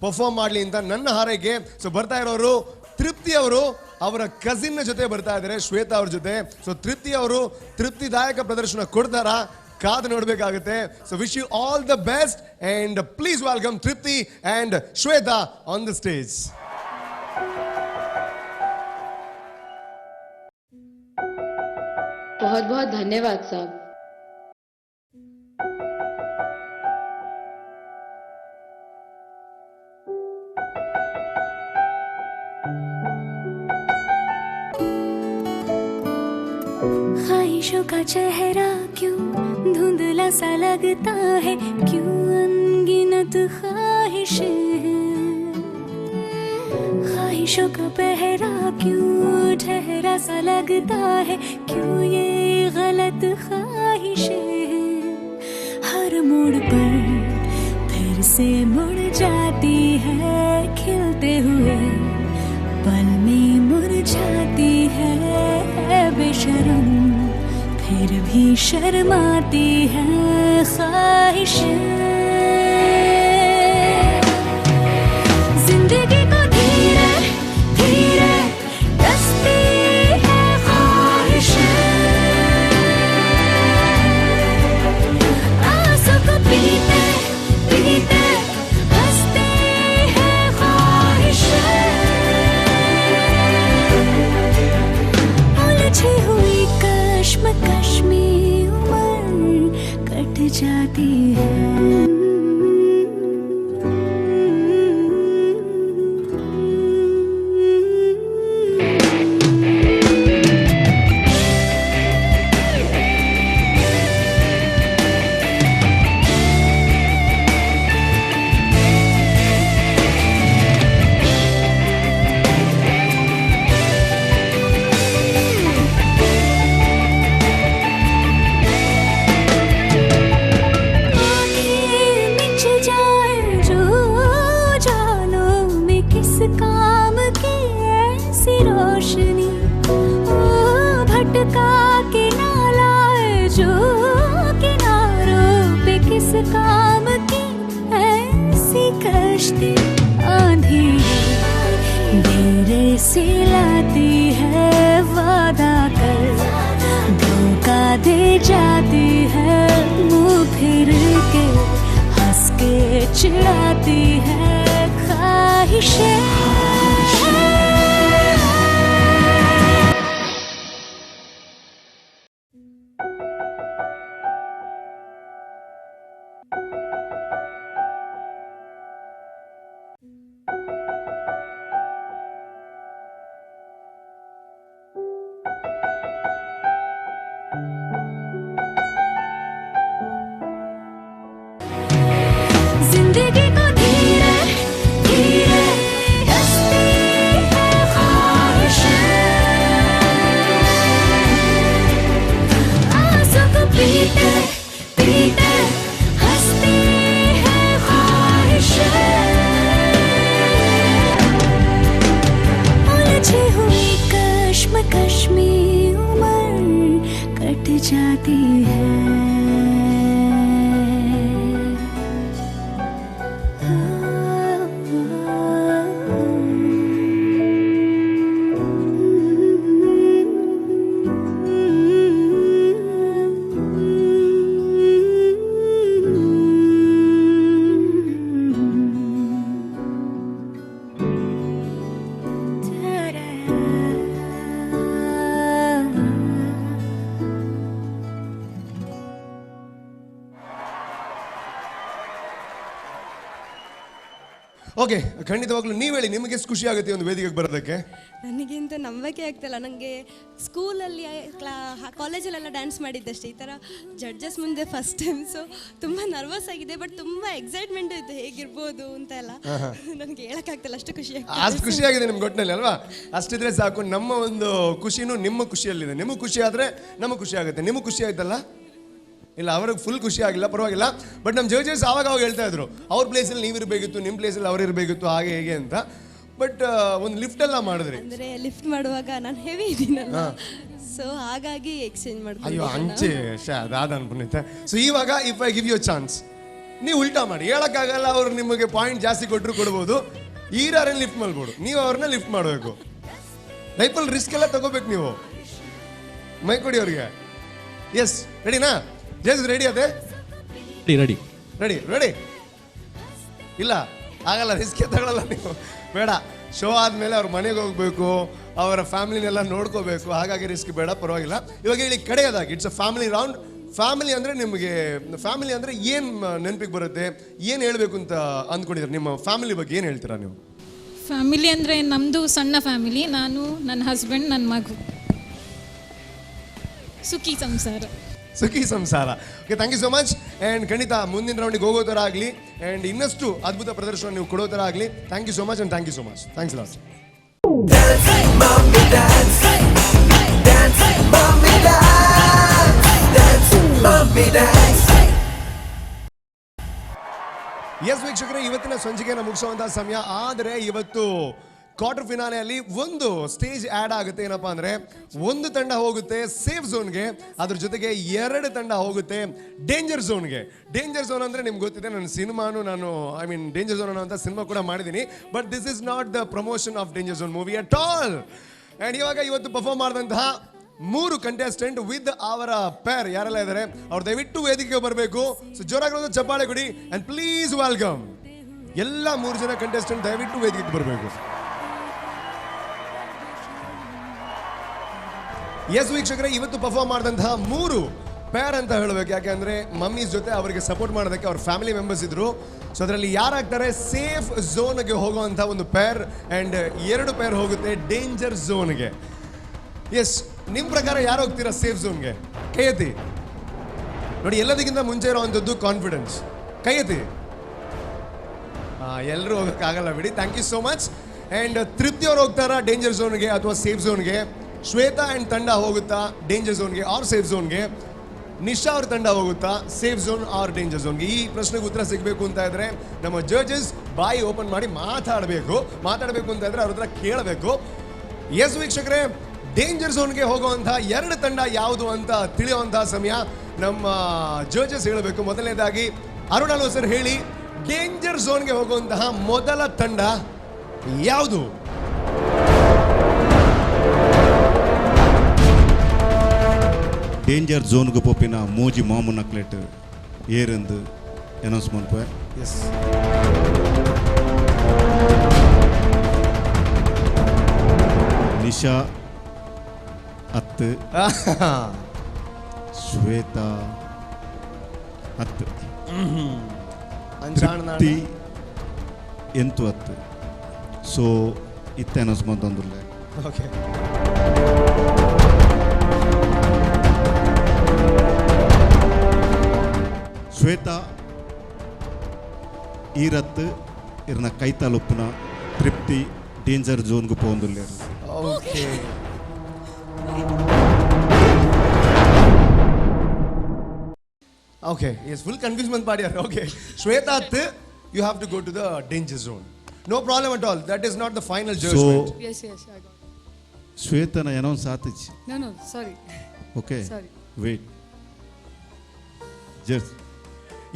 ಪರ್ಫಾರ್ಮ್ ಮಾಡಲಿ ಅಂತ ನನ್ನ ಹಾರೈಕೆ. ಸೊ ಬರ್ತಾ ಇರೋರು ತೃಪ್ತಿ ಅವರು ಅವರ ಕಸಿನ್ ಜೊತೆ ಬರ್ತಾ ಇದ್ದಾರೆ, ಶ್ವೇತಾ ಅವ್ರ ಜೊತೆ. ಸೊ ತೃಪ್ತಿ ಅವರು ತೃಪ್ತಿದಾಯಕ ಪ್ರದರ್ಶನ ಕೊಡ್ತಾರಾ ಕಾದು ನೋಡಬೇಕಾಗುತ್ತೆ. So wish you all the best and please welcome Trupti and Shweta on the stage. बहुत बहुत धन्यवाद साहब। ख्वाहिशों का चेहरा क्यों धुंधला सा लगता है, क्यों अनगिनत ख्वाहिशें हैं। ख्वाहिशों का पहरा क्यों ठहरा सा लगता है, क्यों ये गलत ख्वाहिशें हैं। हर मोड़ पर से मुड़ जाती है, खिलते हुए पल में मुरझाती है, बेशरम फिर भी शर्माती है ख्वाहिशें। जिंदगी को धीरे धीरे डसती है ख्वाहिशें, आंसू को पीते पीते हंसती है ख्वाहिशें। उलझी हुई कश्मकश में उम्र कट जाती है। आंखें मिच जाए जो जालों में किस काम की ऐसी रोशनी, ओ भटका के ना लाए जो किनारों पे किस काम की ऐसी कश्ती। आंधी धीरे से लाती है वादा कर धोखा दे जाती है, मुंह फिर के हंस के चिढ़ाती है ख्वाहिशें। जिंदगी को धीरे धीरे डसती है ख्वाहिशें, आंसू को पीते पीते हंसती है ख्वाहिशें। उलझी हुई कश्मकश में उम्र कट जाती है। ಓಕೆ, ಖಂಡಿತವಾಗ್ಲೂ ನೀವು ಹೇಳಿ, ನಿಮಗೆ ಎಷ್ಟು ಖುಷಿ ಆಗುತ್ತೆ ಈ ಒಂದು ವೇದಿಕೆಗೆ ಬರೋದಕ್ಕೆ? ನನಗಿಂತ ನಂಬಕ್ಕೆ ಆಗ್ತಿಲ್ಲ. ನನಗೆ ಸ್ಕೂಲಲ್ಲಿ, ಕಾಲೇಜಲ್ಲೆಲ್ಲ ಡ್ಯಾನ್ಸ್ ಮಾಡಿದ್ದಷ್ಟೇ, ಈ ಥರ ಜಡ್ಜಸ್ ಮುಂದೆ ಫಸ್ಟ್ ಟೈಮ್. ಸೊ ತುಂಬ ನರ್ವಸ್ ಆಗಿದೆ, ಬಟ್ ತುಂಬ ಎಕ್ಸೈಟ್ಮೆಂಟ್ ಇತ್ತು ಹೇಗಿರ್ಬೋದು ಅಂತ ಎಲ್ಲ. ನನಗೆ ಹೇಳೋಕ್ಕಾಗ್ತಿಲ್ಲ, ಅಷ್ಟು ಖುಷಿ ಆಗ್ತಿದೆ. ಅಷ್ಟು ಖುಷಿ ಆಗಿದೆ ನಿಮ್ಗೆ ಒಟ್ಟಿನಲ್ಲಿ ಅಲ್ವಾ? ಅಷ್ಟಿದ್ರೆ ಸಾಕು, ನಮ್ಮ ಒಂದು ಖುಷಿನೂ ನಿಮ್ಮ ಖುಷಿಯಲ್ಲಿದೆ. ನಿಮಗೆ ಖುಷಿ ಆದರೆ ನಮಗೆ ಖುಷಿ ಆಗುತ್ತೆ. ನಿಮಗೆ ಖುಷಿ ಆಯ್ತಲ್ಲ? ಇಲ್ಲ, ಅವ್ರಿಗೆ ಫುಲ್ ಖುಷಿ ಆಗಿಲ್ಲ, ಪರವಾಗಿಲ್ಲ. ಬಟ್ ನಮ್ಮ ಜಡ್ಜಸ್ ಆವಾಗ ಅವಾಗ ಹೇಳ್ತಾ ಇದ್ರು, ಅವ್ರ ಪ್ಲೇಸಲ್ಲಿ ನೀವು ಇರಬೇಕಿತ್ತು, ನಿಮ್ಮ ಪ್ಲೇಸಲ್ಲಿ ಅವ್ರು ಇರಬೇಕಿತ್ತು, ಹಾಗೆ ಹೇಗೆ ಅಂತ. ಬಟ್ ಒಂದು ಲಿಫ್ಟ್ ಎಲ್ಲ ಮಾಡಿದ್ರಿ. ಅಂದ್ರೆ ಲಿಫ್ಟ್ ಮಾಡುವಾಗ ನಾನು ಹೆವಿ ಇದ್ದೀನಲ್ಲ, ಸೊ ಹಾಗಾಗಿ ಎಕ್ಸ್ಚೇಂಜ್ ಮಾಡ್ಕೊಂಡು. ಅಯ್ಯೋ ಅಂಚೆ ಅದಾದ ಅನ್ಪುನೈತೆ. ಸೊ ಇವಾಗ if I give you chance, ನೀವು ಉಲ್ಟಾ ಮಾಡಿ, ಹೇಳೋಕ್ಕಾಗಲ್ಲ, ಅವ್ರು ನಿಮಗೆ ಪಾಯಿಂಟ್ ಜಾಸ್ತಿ ಕೊಟ್ಟರು ಕೊಡ್ಬೋದು, ಈರಾರನ್ನ ಲಿಫ್ಟ್ ಮಾಡ್ಬೋದು, ನೀವು ಅವ್ರನ್ನ ಲಿಫ್ಟ್ ಮಾಡಬೇಕು. ಲೈಫಲ್ಲಿ ರಿಸ್ಕ್ ಎಲ್ಲ ತಗೋಬೇಕು ನೀವು. ಮೈ ಕೊಡಿ ಅವ್ರಿಗೆ. ಎಸ್, ರೆಡಿನಾ? ಜೇಸ್ ರೆಡಿ? ಅದೇ ರೆಡಿ ರೆಡಿ ರೆಡಿ. ಇಲ್ಲ ಆಗಲ್ಲ, ರಿಸ್ಕೇ ತಗೊಳ್ಳಲ್ಲ ನೀವು, ಬೇಡ. ಶೋ ಆದಮೇಲೆ ಅವ್ರ ಮನೆಗೆ ಹೋಗಬೇಕು, ಅವರ ಫ್ಯಾಮಿಲಿನೆಲ್ಲ ನೋಡ್ಕೋಬೇಕು, ಹಾಗಾಗಿ ರಿಸ್ಕ್ ಬೇಡ, ಪರವಾಗಿಲ್ಲ. ಇವಾಗ ಹೇಳಿ ಕಡೆಯದಾಗಿ, it's a family round. Family ಅಂದರೆ ನಿಮಗೆ, ಫ್ಯಾಮಿಲಿ ಅಂದರೆ ಏನು ನೆನಪಿಗೆ ಬರುತ್ತೆ, ಏನು ಹೇಳಬೇಕು ಅಂತ ಅಂದ್ಕೊಂಡಿದ್ದೀರಾ? ನಿಮ್ಮ ಫ್ಯಾಮಿಲಿ ಬಗ್ಗೆ ಏನು ಹೇಳ್ತೀರಾ ನೀವು? ಫ್ಯಾಮಿಲಿ ಅಂದರೆ ನಮ್ಮದು ಸಣ್ಣ ಫ್ಯಾಮಿಲಿ, ನಾನು, ನನ್ನ ಹಸ್ಬೆಂಡ್, ನನ್ನ ಮಗು, ಸುಖಿ ಸಂಸಾರ. ಸುಖಿ ಸಂಸಾರ. Okay, thank you so much. And ಖಂಡಿತ ಮುಂದಿನ ರೌಂಡಿಗೆ ಹೋಗೋ ಥರ ಆಗಲಿ, ಆ್ಯಂಡ್ ಇನ್ನಷ್ಟು ಅದ್ಭುತ ಪ್ರದರ್ಶನ ನೀವು ಕೊಡೋ ಥರ ಆಗಲಿ. Thank you so much and thank you so much. Thanks lot. Yes ವೀಕ್ಷಕರೇ, ಇವತ್ತಿನ ಸಂಚಿಕೆಯನ್ನು ಮುಗಿಸುವಂತಹ ಸಮಯ. ಆದರೆ ಇವತ್ತು ಕ್ವಾರ್ಟರ್ ಫಿನಾಲೆಯಲ್ಲಿ ಒಂದು ಸ್ಟೇಜ್ ಆ್ಯಡ್ ಆಗುತ್ತೆ. ಏನಪ್ಪಾ ಅಂದರೆ ಒಂದು ತಂಡ ಹೋಗುತ್ತೆ ಸೇಫ್ ಝೋನ್ಗೆ, ಅದ್ರ ಜೊತೆಗೆ ಎರಡು ತಂಡ ಹೋಗುತ್ತೆ ಡೇಂಜರ್ ಝೋನ್ಗೆ. ಡೇಂಜರ್ ಝೋನ್ ಅಂದರೆ ನಿಮ್ಗೆ ಗೊತ್ತಿದೆ, ನನ್ನ ಸಿನಿಮಾನು ನಾನು I mean danger zone ಅನ್ನೋಂಥ ಸಿನಿಮಾ ಕೂಡ ಮಾಡಿದ್ದೀನಿ. But this is not the promotion of danger zone movie at all. And ಇವಾಗ ಇವತ್ತು ಪರ್ಫಾರ್ಮ್ ಮಾಡಿದಂತಹ ಮೂರು ಕಂಟೆಸ್ಟೆಂಟ್ ವಿತ್ ಅವರ ಪೇರ್ ಯಾರೆಲ್ಲ ಇದ್ದಾರೆ ಅವ್ರು ದಯವಿಟ್ಟು ವೇದಿಕೆಗೆ ಬರಬೇಕು. ಸೊ ಜೋರಾಗಿ ಒಂದು ಚಪ್ಪಾಳೆ ಕೊಡಿ ಆ್ಯಂಡ್ ಪ್ಲೀಸ್ welcome ಎಲ್ಲ ಮೂರು ಜನ ಕಂಟೆಸ್ಟೆಂಟ್ ದಯವಿಟ್ಟು ವೇದಿಕೆಗೆ ಬರಬೇಕು. ಎಸ್ ವೀಕ್ಷಕರೇ, ಇವತ್ತು ಪರ್ಫಾರ್ಮ್ ಮಾಡಿದಂತಹ ಮೂರು ಪೇರ್ ಅಂತ ಹೇಳಬೇಕು. ಯಾಕೆಂದ್ರೆ ಮಮ್ಮೀಸ್ ಜೊತೆ ಅವರಿಗೆ ಸಪೋರ್ಟ್ ಮಾಡೋದಕ್ಕೆ ಅವ್ರ ಫ್ಯಾಮಿಲಿ ಮೆಂಬರ್ಸ್ ಇದ್ರು. ಸೊ ಅದರಲ್ಲಿ ಯಾರಾಗ್ತಾರೆ ಸೇಫ್ ಝೋನ್ಗೆ ಹೋಗುವಂಥ ಒಂದು ಪೇರ್ ಆ್ಯಂಡ್ ಎರಡು ಪೇರ್ ಹೋಗುತ್ತೆ ಡೇಂಜರ್ ಝೋನ್ಗೆ. ಎಸ್, ನಿಮ್ಮ ಪ್ರಕಾರ ಯಾರು ಹೋಗ್ತೀರಾ ಸೇಫ್ ಝೋನ್ಗೆ? ಕೈ ಎತ್ತಿ ನೋಡಿ. ಎಲ್ಲದಕ್ಕಿಂತ ಮುಂಚೆ ಇರೋವಂಥದ್ದು ಕಾನ್ಫಿಡೆನ್ಸ್. ಕೈ ಎತ್ತಿ. ಎಲ್ಲರೂ ಹೋಗೋಕ್ಕಾಗಲ್ಲ ಬಿಡಿ. Thank you so much. And Trupti ಅವ್ರು ಹೋಗ್ತಾರಾ ಡೇಂಜರ್ ಝೋನ್ಗೆ ಅಥವಾ ಸೇಫ್ ಝೋನ್ಗೆ? ಶ್ವೇತಾ ಆ್ಯಂಡ್ ತಂಡ ಹೋಗುತ್ತಾ ಡೇಂಜರ್ ಝೋನ್ಗೆ ಆರ್ ಸೇಫ್ ಝೋನ್ಗೆ? ನಿಶಾ ಅವ್ರ ತಂಡ ಹೋಗುತ್ತಾ ಸೇಫ್ ಝೋನ್ ಆರ್ ಡೇಂಜರ್ ಝೋನ್ಗೆ? ಈ ಪ್ರಶ್ನೆಗೆ ಉತ್ತರ ಸಿಗಬೇಕು ಅಂತ ಇದ್ರೆ ನಮ್ಮ ಜಡ್ಜಸ್ ಬಾಯಿ ಓಪನ್ ಮಾಡಿ ಮಾತಾಡಬೇಕು. ಮಾತಾಡಬೇಕು ಅಂತ ಇದ್ರೆ ಅವ್ರ ಹತ್ರ ಕೇಳಬೇಕು. ಎಸ್ ವೀಕ್ಷಕರೇ, ಡೇಂಜರ್ ಝೋನ್ಗೆ ಹೋಗುವಂಥ ಎರಡು ತಂಡ ಯಾವುದು ಅಂತ ತಿಳಿಯುವಂತಹ ಸಮಯ ನಮ್ಮ ಜಡ್ಜಸ್ ಹೇಳಬೇಕು. ಮೊದಲನೇದಾಗಿ ಅರುಣ್ ಆಳ್ವ ಸರ್ ಹೇಳಿ, ಡೇಂಜರ್ ಝೋನ್ಗೆ ಹೋಗುವಂತಹ ಮೊದಲ ತಂಡ ಯಾವುದು? ಡೇಂಜರ್ ಝೋನ್ಗೆ ಪೋಪಿನ ಮೋಜಿ ಮಾಮು ನಕ್ಲೆಟ್ ಏರೆಂದು ಅನೌನ್ಸ್ ಮನ್ಪೆ. ಎಸ್, ನಿಶಾ ಅತ್ತು, ಶ್ವೇತಾ ಅತ್ತು, ತೃಪ್ತಿ ಎಂತು ಅತ್ತು. ಸೊ ಇತ್ತೆ ಅನೌನ್ಸ್ ಮಂತೊಂದುಲ್ಲೆ. ಓಕೆ, ಶ್ವೇತಾ ಈರತ್ತು ಇರ್ನ ಕೈತಾಲುಪ್ಪುನ ತೃಪ್ತಿ ಡೇಂಜರ್ ಝೋನ್ಗೆ ಪೋಂದುಲ್ಲೇರು. Okay okay, yes, full confuse ಮಂತ್ ಪಾಡ್ಯಾರ. Okay Shweta, you have to go to the danger zone. No problem at all. That is not the final judgment. Yes, yes, I got it. ಶ್ವೇತನ announce ಆತಿಚ್. No, no, sorry. Okay. Sorry. Wait. Just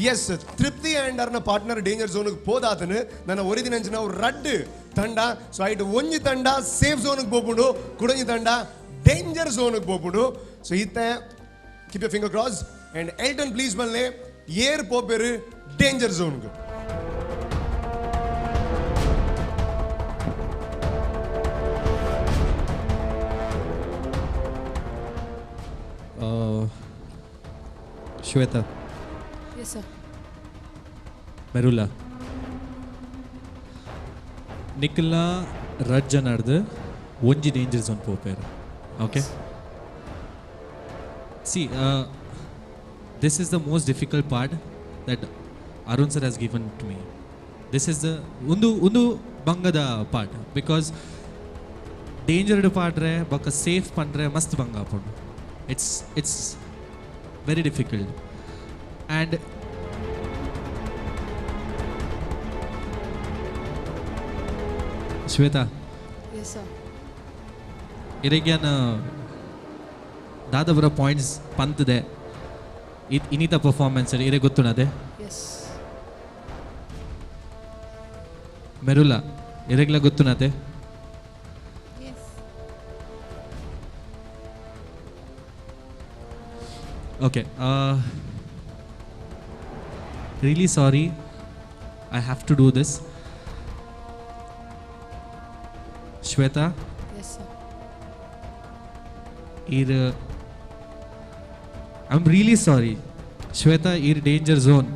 yes, Trupti and ಅರ್ನ partner danger ಝೋನ್ಗೆ ಪೋದಾತನು ನನ್ನ ಒರಿದಿನಂಚಿನ ಅವ್ರು ರಡ್ಡು ತಂಡ. ಸೊ ಐಟ್ ಒಂಜಿ ತಂಡ safe ಝೋನ್ಗೆ ಪೋಪುಂಡು, ಕುಡೊಂಜಿ ತಂಡ ಡೇಂಜರ್ ಝೋನ್ಗೆ ಪೋಪುಂಡು. ಸೊ ಇತ್ತೆ keep you finger cross and Elton please ಮಲ್ಲೆ ಏರ್ ಪೋಪೆರು ಡೇಂಜರ್ ಝೋನ್ಗೆ. Shweta. Yes sir. Merula ನಿಖಿಲ್ನ ರಡ್ ಜನರ್ದು ಒಂಜಿ ಡೇಂಜರ್ ಝೋನ್ ಪೋಪೇರು. Okay, see this is the most difficult part that Arun sir has given to me. This is the ಒಂದು ಒಂದು ಬಂಗದ ಪಾರ್ಟ್, because ಡೇಂಜರ್ಡ್ ಪಾಡ್ರೆ ಬೊಕ್ಕ ಸೇಫ್ ಪಂಡ್ರೆ ಮಸ್ತ್ ಬಂಗ ಆಪುಂಡು. It's it's very difficult. And Shweta. Yes sir. ಇರೆಗ್ಯಾನ ದಾದವರ points ಪಂತದೆ ಇನ್ನಿತ ಪರ್ಫಾರ್ಮೆನ್ಸ್ ಇರೆ ಗೊತ್ತುಣದೆ. ಎಸ್. ಮೆರುಲಾ ಇರೆಗ್ಲ ಗೊತ್ತುಣದೆ. Okay, really sorry, I have to do this. Shweta. Yes sir. ಈರ್ I am really sorry Shweta, ಈರ್ danger zone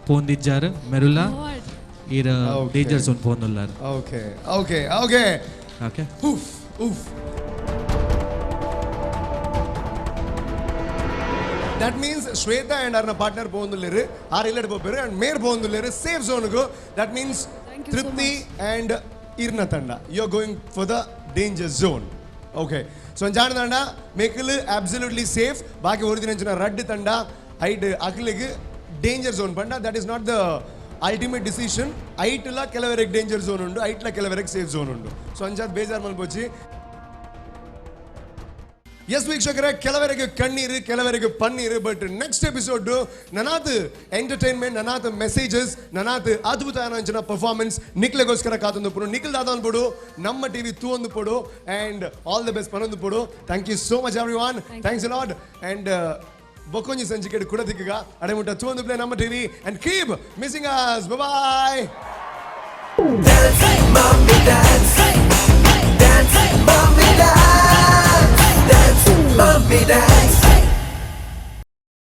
ಪೋಂದಿಜ್ಜಾರ್. ಮೆರುಲಾ ಈರ್ ಡೇಂಜರ್ ಝೋನ್ ಪೋಂದುಲ್ಲಾರ್. Okay okay okay okay. ಉಫ್ ಉಫ್. That means Shweta and ಅರ್ನ ಪಾರ್ಟ್ನರ್ ಪೋಂದುಲ್ಲೇರು, ಆರ್ ಇಲ್ಲಡ್ ಪೋಪೇರು ಅಂಡ್ ಮೇರ್ ಪೋಂದುಲ್ಲೇರು ಸೇಫ್ ಝೋನ್ಗು. That means Trupti and ಇರ್ನ ತಂಡ you are going for the danger zone. Okay, so ಅಂಜಾಣ ತಂಡ ಮೇಕಲ್ ಅಬ್ಸಲ್ಯೂಟ್ಲಿ ಸೇಫ್. ಬಾಕಿ ಒರಿದಿನಂಚಿನ ರಡ್ಡ್ ತಂಡ ಐಟ್ ಅಕ್ಲಿಗೆ ಡೇಂಜರ್ ಝೋನ್ ಪಂಡ that is not the ultimate decision ಐಟ್ಲ ಕೆಲವರೆಗೆ ಡೇಂಜರ್ ಝೋನ್ ಉಂಡು, ಐಟ್ಲ ಕೆಲವರೆಗೆ ಸೇಫ್ ಝೋನ್ ಉಂಡು. ಸೊ ಅಂಚಾದ್ ಬೇಜಾರ್ ಮಲ್ಪೊಚ್ಚಿ. ಎಸ್ ವೀಕ್ಷಕರೇ, ಕೆಲವರಿಗೆ ಕಣ್ಣೀರು, ಕೆಲವರಿಗೆ ಪನ್ನೀರು. ಬಟ್ ನೆಕ್ಸ್ಟ್ ಎಪಿಸೋಡ್ ನನಾತ್ ಎಂಟರ್ಟೈನ್ಮೆಂಟ್, ನನಾತ್ ಮೆಸೇಜಸ್, ನನಾತ್ ಅದ್ಭುತ ಅಂಚಿನ ಪರ್ಫಾರ್ಮೆನ್ಸ್ ನಿಕ್ಲೆಗೋಸ್ಕರ ಕಾತೊಂದು ಪುಡು. ನಿಖಲ್ ದಾದ ಪೊಡು, ನಮ್ಮ ಟಿವಿ ತೂವೊಂದು ಪೊಡು ಆ್ಯಂಡ್ ಆಲ್ the best ಪನೊಂದು ಪೊಡು. Thank you so much everyone, thanks lot. And ಬೊಕ್ಕೊಂಜಿ ಸಂಚಿಕೆಡ್ ಕೂಡ ದಿಕ್ಕಗ ಅಡೆಮುಟ್ಟ ತೂವೊಂದು ಪ್ಲೇ ನಮ್ಮ TV and keep missing us. Bye.